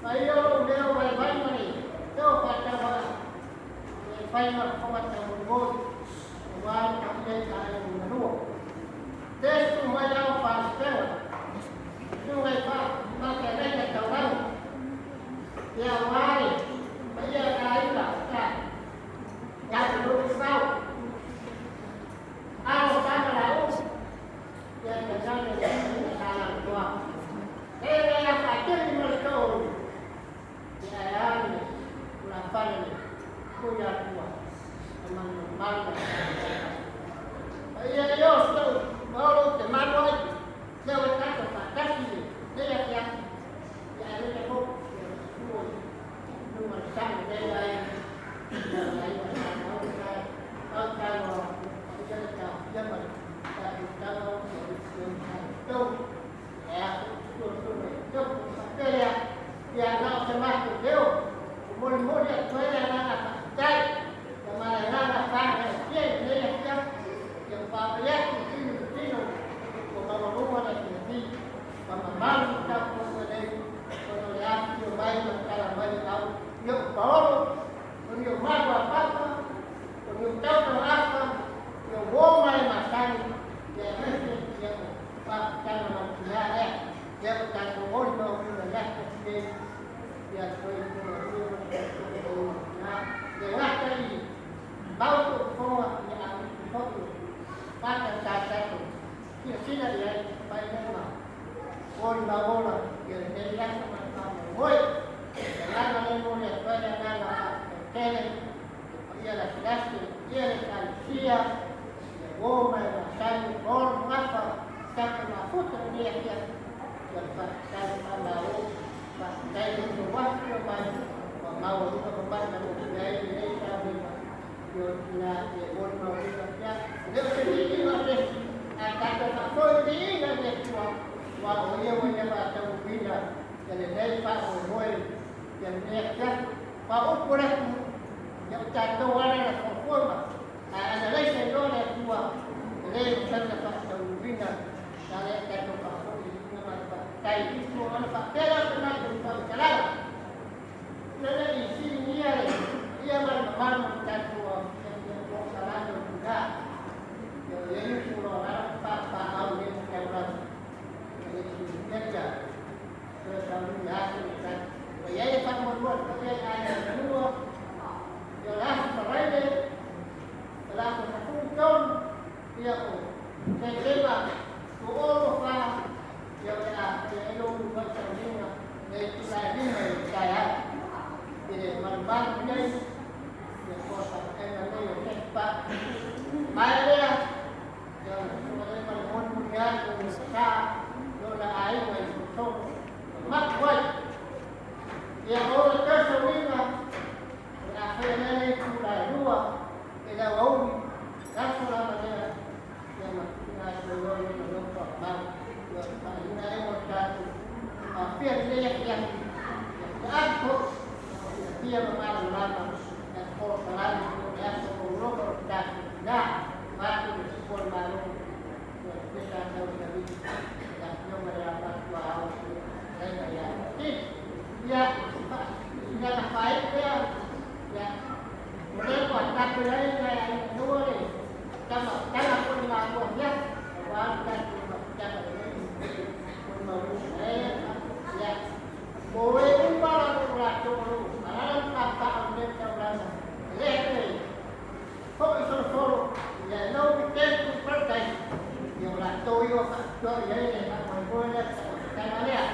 [SPEAKER 14] Paia o lou leo vaivai ma le leo faatauaa e fai ma fofoga taumolimoli aua le paia i aiga lua. Tesu mai ao faalupega, susuga i faafeagaiga taulagi, ia aua le paia o aiga sa ia Tulou Sau, alo sama lau, ia tainane le paia sa lautoa. E le afatele ma le to'o ia ae a le tulafale le Tuiatua e malumalu ma paia e o sou maolo ou te malu ai lea ua tatou faatasi i lenei afiafi ia ae lele foi ia matua i luga o le sami lenei aiga ia le aiga sa maua sa autalo paia le taofia ma le tautaga o ia tou e a faapea lea ia na o se matou leo o molimoli atu ai le agaga faafetai ia ma le agaga faagaeetia i lenei afiafi ia vaavaai atu i tino i tino ua maualuga le afiafi ma mamalu i tapuaiga nei ona o le afifio mai ma le tala mai le au i o'u paolo o ni ou malu a papa o ni ou tautauafa i ou uo ma e masani ia aemaise ia o faafitaga mautina lea ia ua tatou molimauina i le aso nei ia soifua manuia ma le soifua mautina le gata i mau fofoga ia a upu foi o mata sa tatou silasila i ai fai mai ma molimau ola ia lenei aso ma le faamoemoe. Le agaga lea e momoli atu ai le agaga faafetai tele i le paia lasilasi o le paia o le Ekalesia ia uo ma e masani o le gafa tatou mafuta lenei afiafi ia le faafetai faamalo faafetai i lo outou afifio mai ua maualuga mamalu na molia ai lenei sauniga i o tina e molimauina ia e le o se viiga o se isi ae tatou faafoi viiga i le Atua aua o ia ua ia faataunuuina ia lenei faamoemoe ia lenei afiafi. Ma upu o le atunuu ia o tatou ala na fuafua ma ae ana leai se iloa le Atua e le mafai ona faataunuuina na lea tatou faafoi viiga ma le faafetai i tua ona faapea lea o se matou faamatalaga ina ne i siligia le paia ma le mamalu o le tatou o salani o tina ia o iai upu o lo o lalo papaau i le taulaga e le siligia ia toe sauniga aso le tatou o iai e faamoemoe foi ai aiga lua. sa lona aiga i totonu ma mapu ai. Ia o le toe sauiga o le a faia lea le itula e 2 i le aoauli, le aso lava lea, ia ma tuuina atu ai loa lona loto aumau. Ia o le faaiuga ea mo le tatou aofia i lenei afiafi, ia taapi foi ma silafia ma malamalama i le polokalame o le aso maualuluga o le tatou tina vaeatu le Tupu o le Malo, ia le Pesa Taulelagi, le Afioga ia Matuaao Fetalaiga ia Tino. Ia, sina faaiu lea, ia, o lea ua tapena ai na aua le tama tala foi le matua afiafi, aua le tatou mafutaga lenei o le maualuga lea, ia, mo e uma lava o latou o lo o alaala ma papaa o lenei taulaga, e le toe foi solosolo, ia e no return to paradise, ia o latou ia ua faapitoa i ai le faamoemoe lea, le taumafataga lea.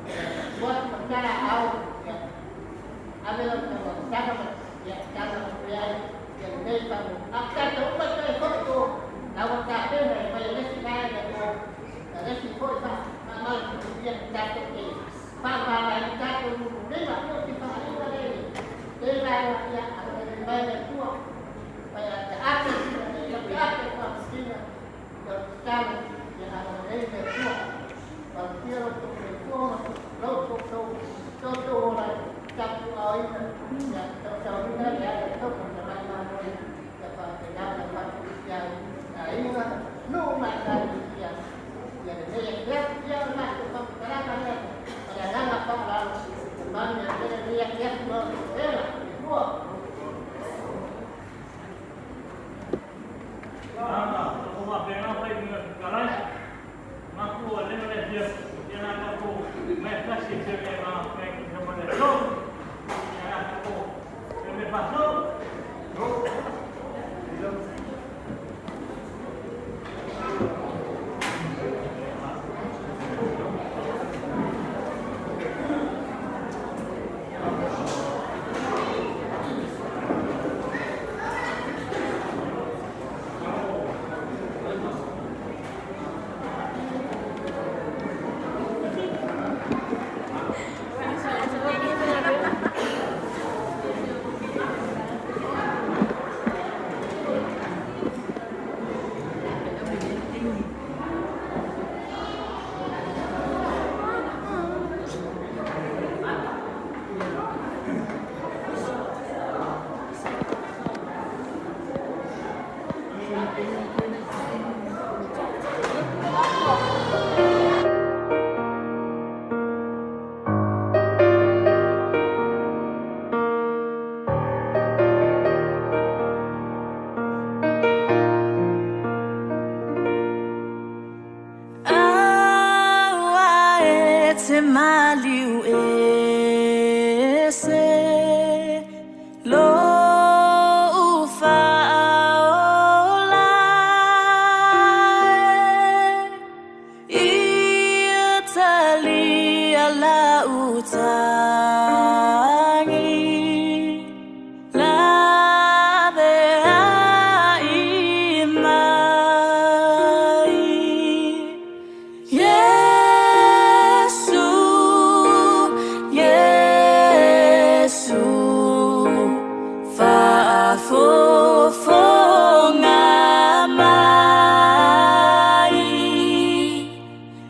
[SPEAKER 14] Ia, tua atu ma tala ao, ia, ave lau taumafataga ma ia tala atu ai ia lenei faamoemoe. A o tatou uma toe foi o la ua tapena e mai e le isi vaega o le isi foi faamalasia tatou te faavae ai tatou lululima o te faaaliga le le vaega ia agalelei mai le Atua mai a taape ia taape faamasina ia o tatalo ia agalelei le Atua malutia lo tou soifua ma lo tou tou ola tapuaaoina ia tautauina le ala tauka tamai mamoi ia faapena ona faatusia ai aiga nuu ma ekalesia ia lenei afiafi. Ia o le matou faamatalaga lea ma le agaga faaaloalo e manuia tele lenei afiafi ma ona toega lua.
[SPEAKER 3] Ana, o faapena fai i fetalai, maku ua leva le fia, ia na tatou mea tasi e pei ona fai ma le aso. Ia na tatou me faso.
[SPEAKER 12] Aua e te maliu ese lou faaola e ia talia lau tagi laveai mai. Iesu, Iesu, faafofoga mai.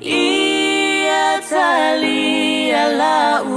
[SPEAKER 12] Ia talia lau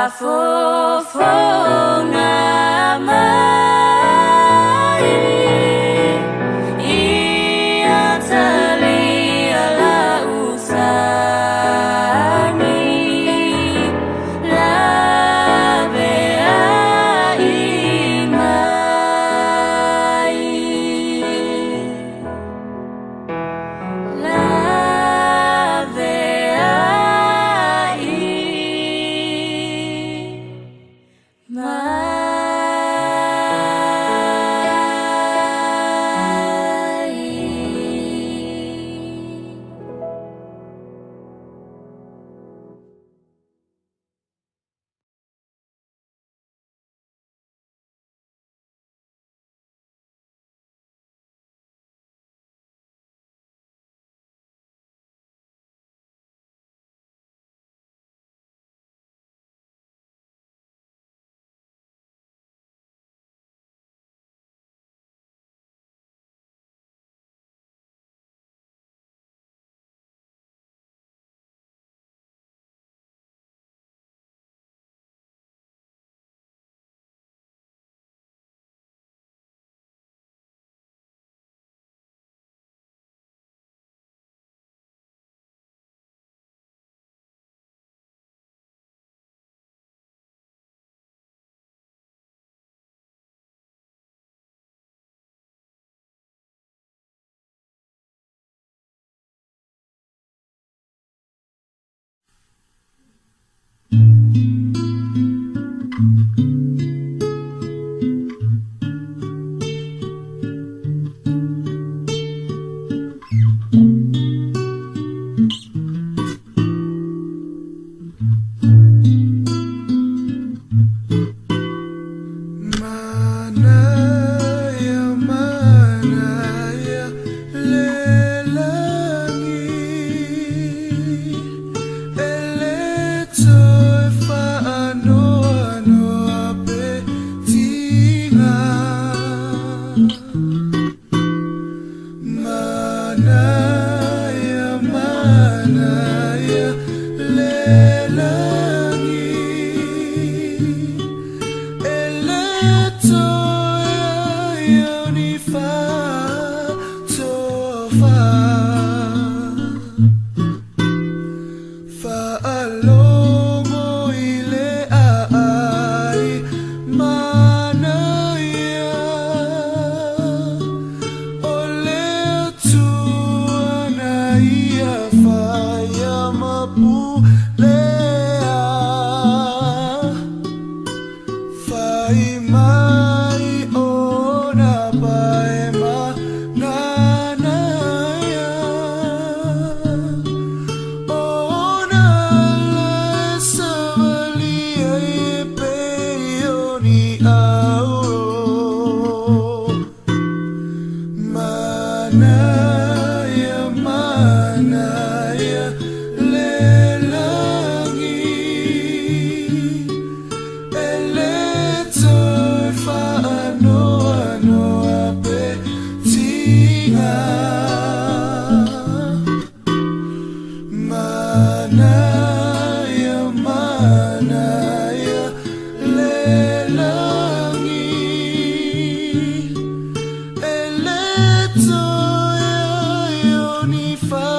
[SPEAKER 15] Faafofoga mai, ia talia lau sagi, laveai mai. Laveai mai.
[SPEAKER 12] Manaya, manaya, lelangi, ele toe whaanoa pe tinga. Manaya, manaya, lelangi, ele toe ai ni whatofa. Whaalogo i le ai manaia, o le atua na ia whaia mapulea. Whai mai o na pae mananaia, o na le savalia i pe o ni au. Manaia, manaia, le langi, ele toe whaanoanoa pe tinga. Manaia, manaia, le langi, ele toe ai o ni whatofa.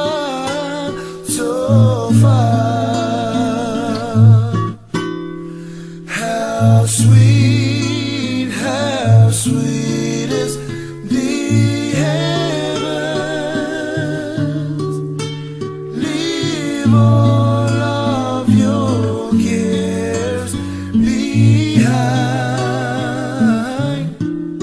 [SPEAKER 12] How sweet is the heavens, leave all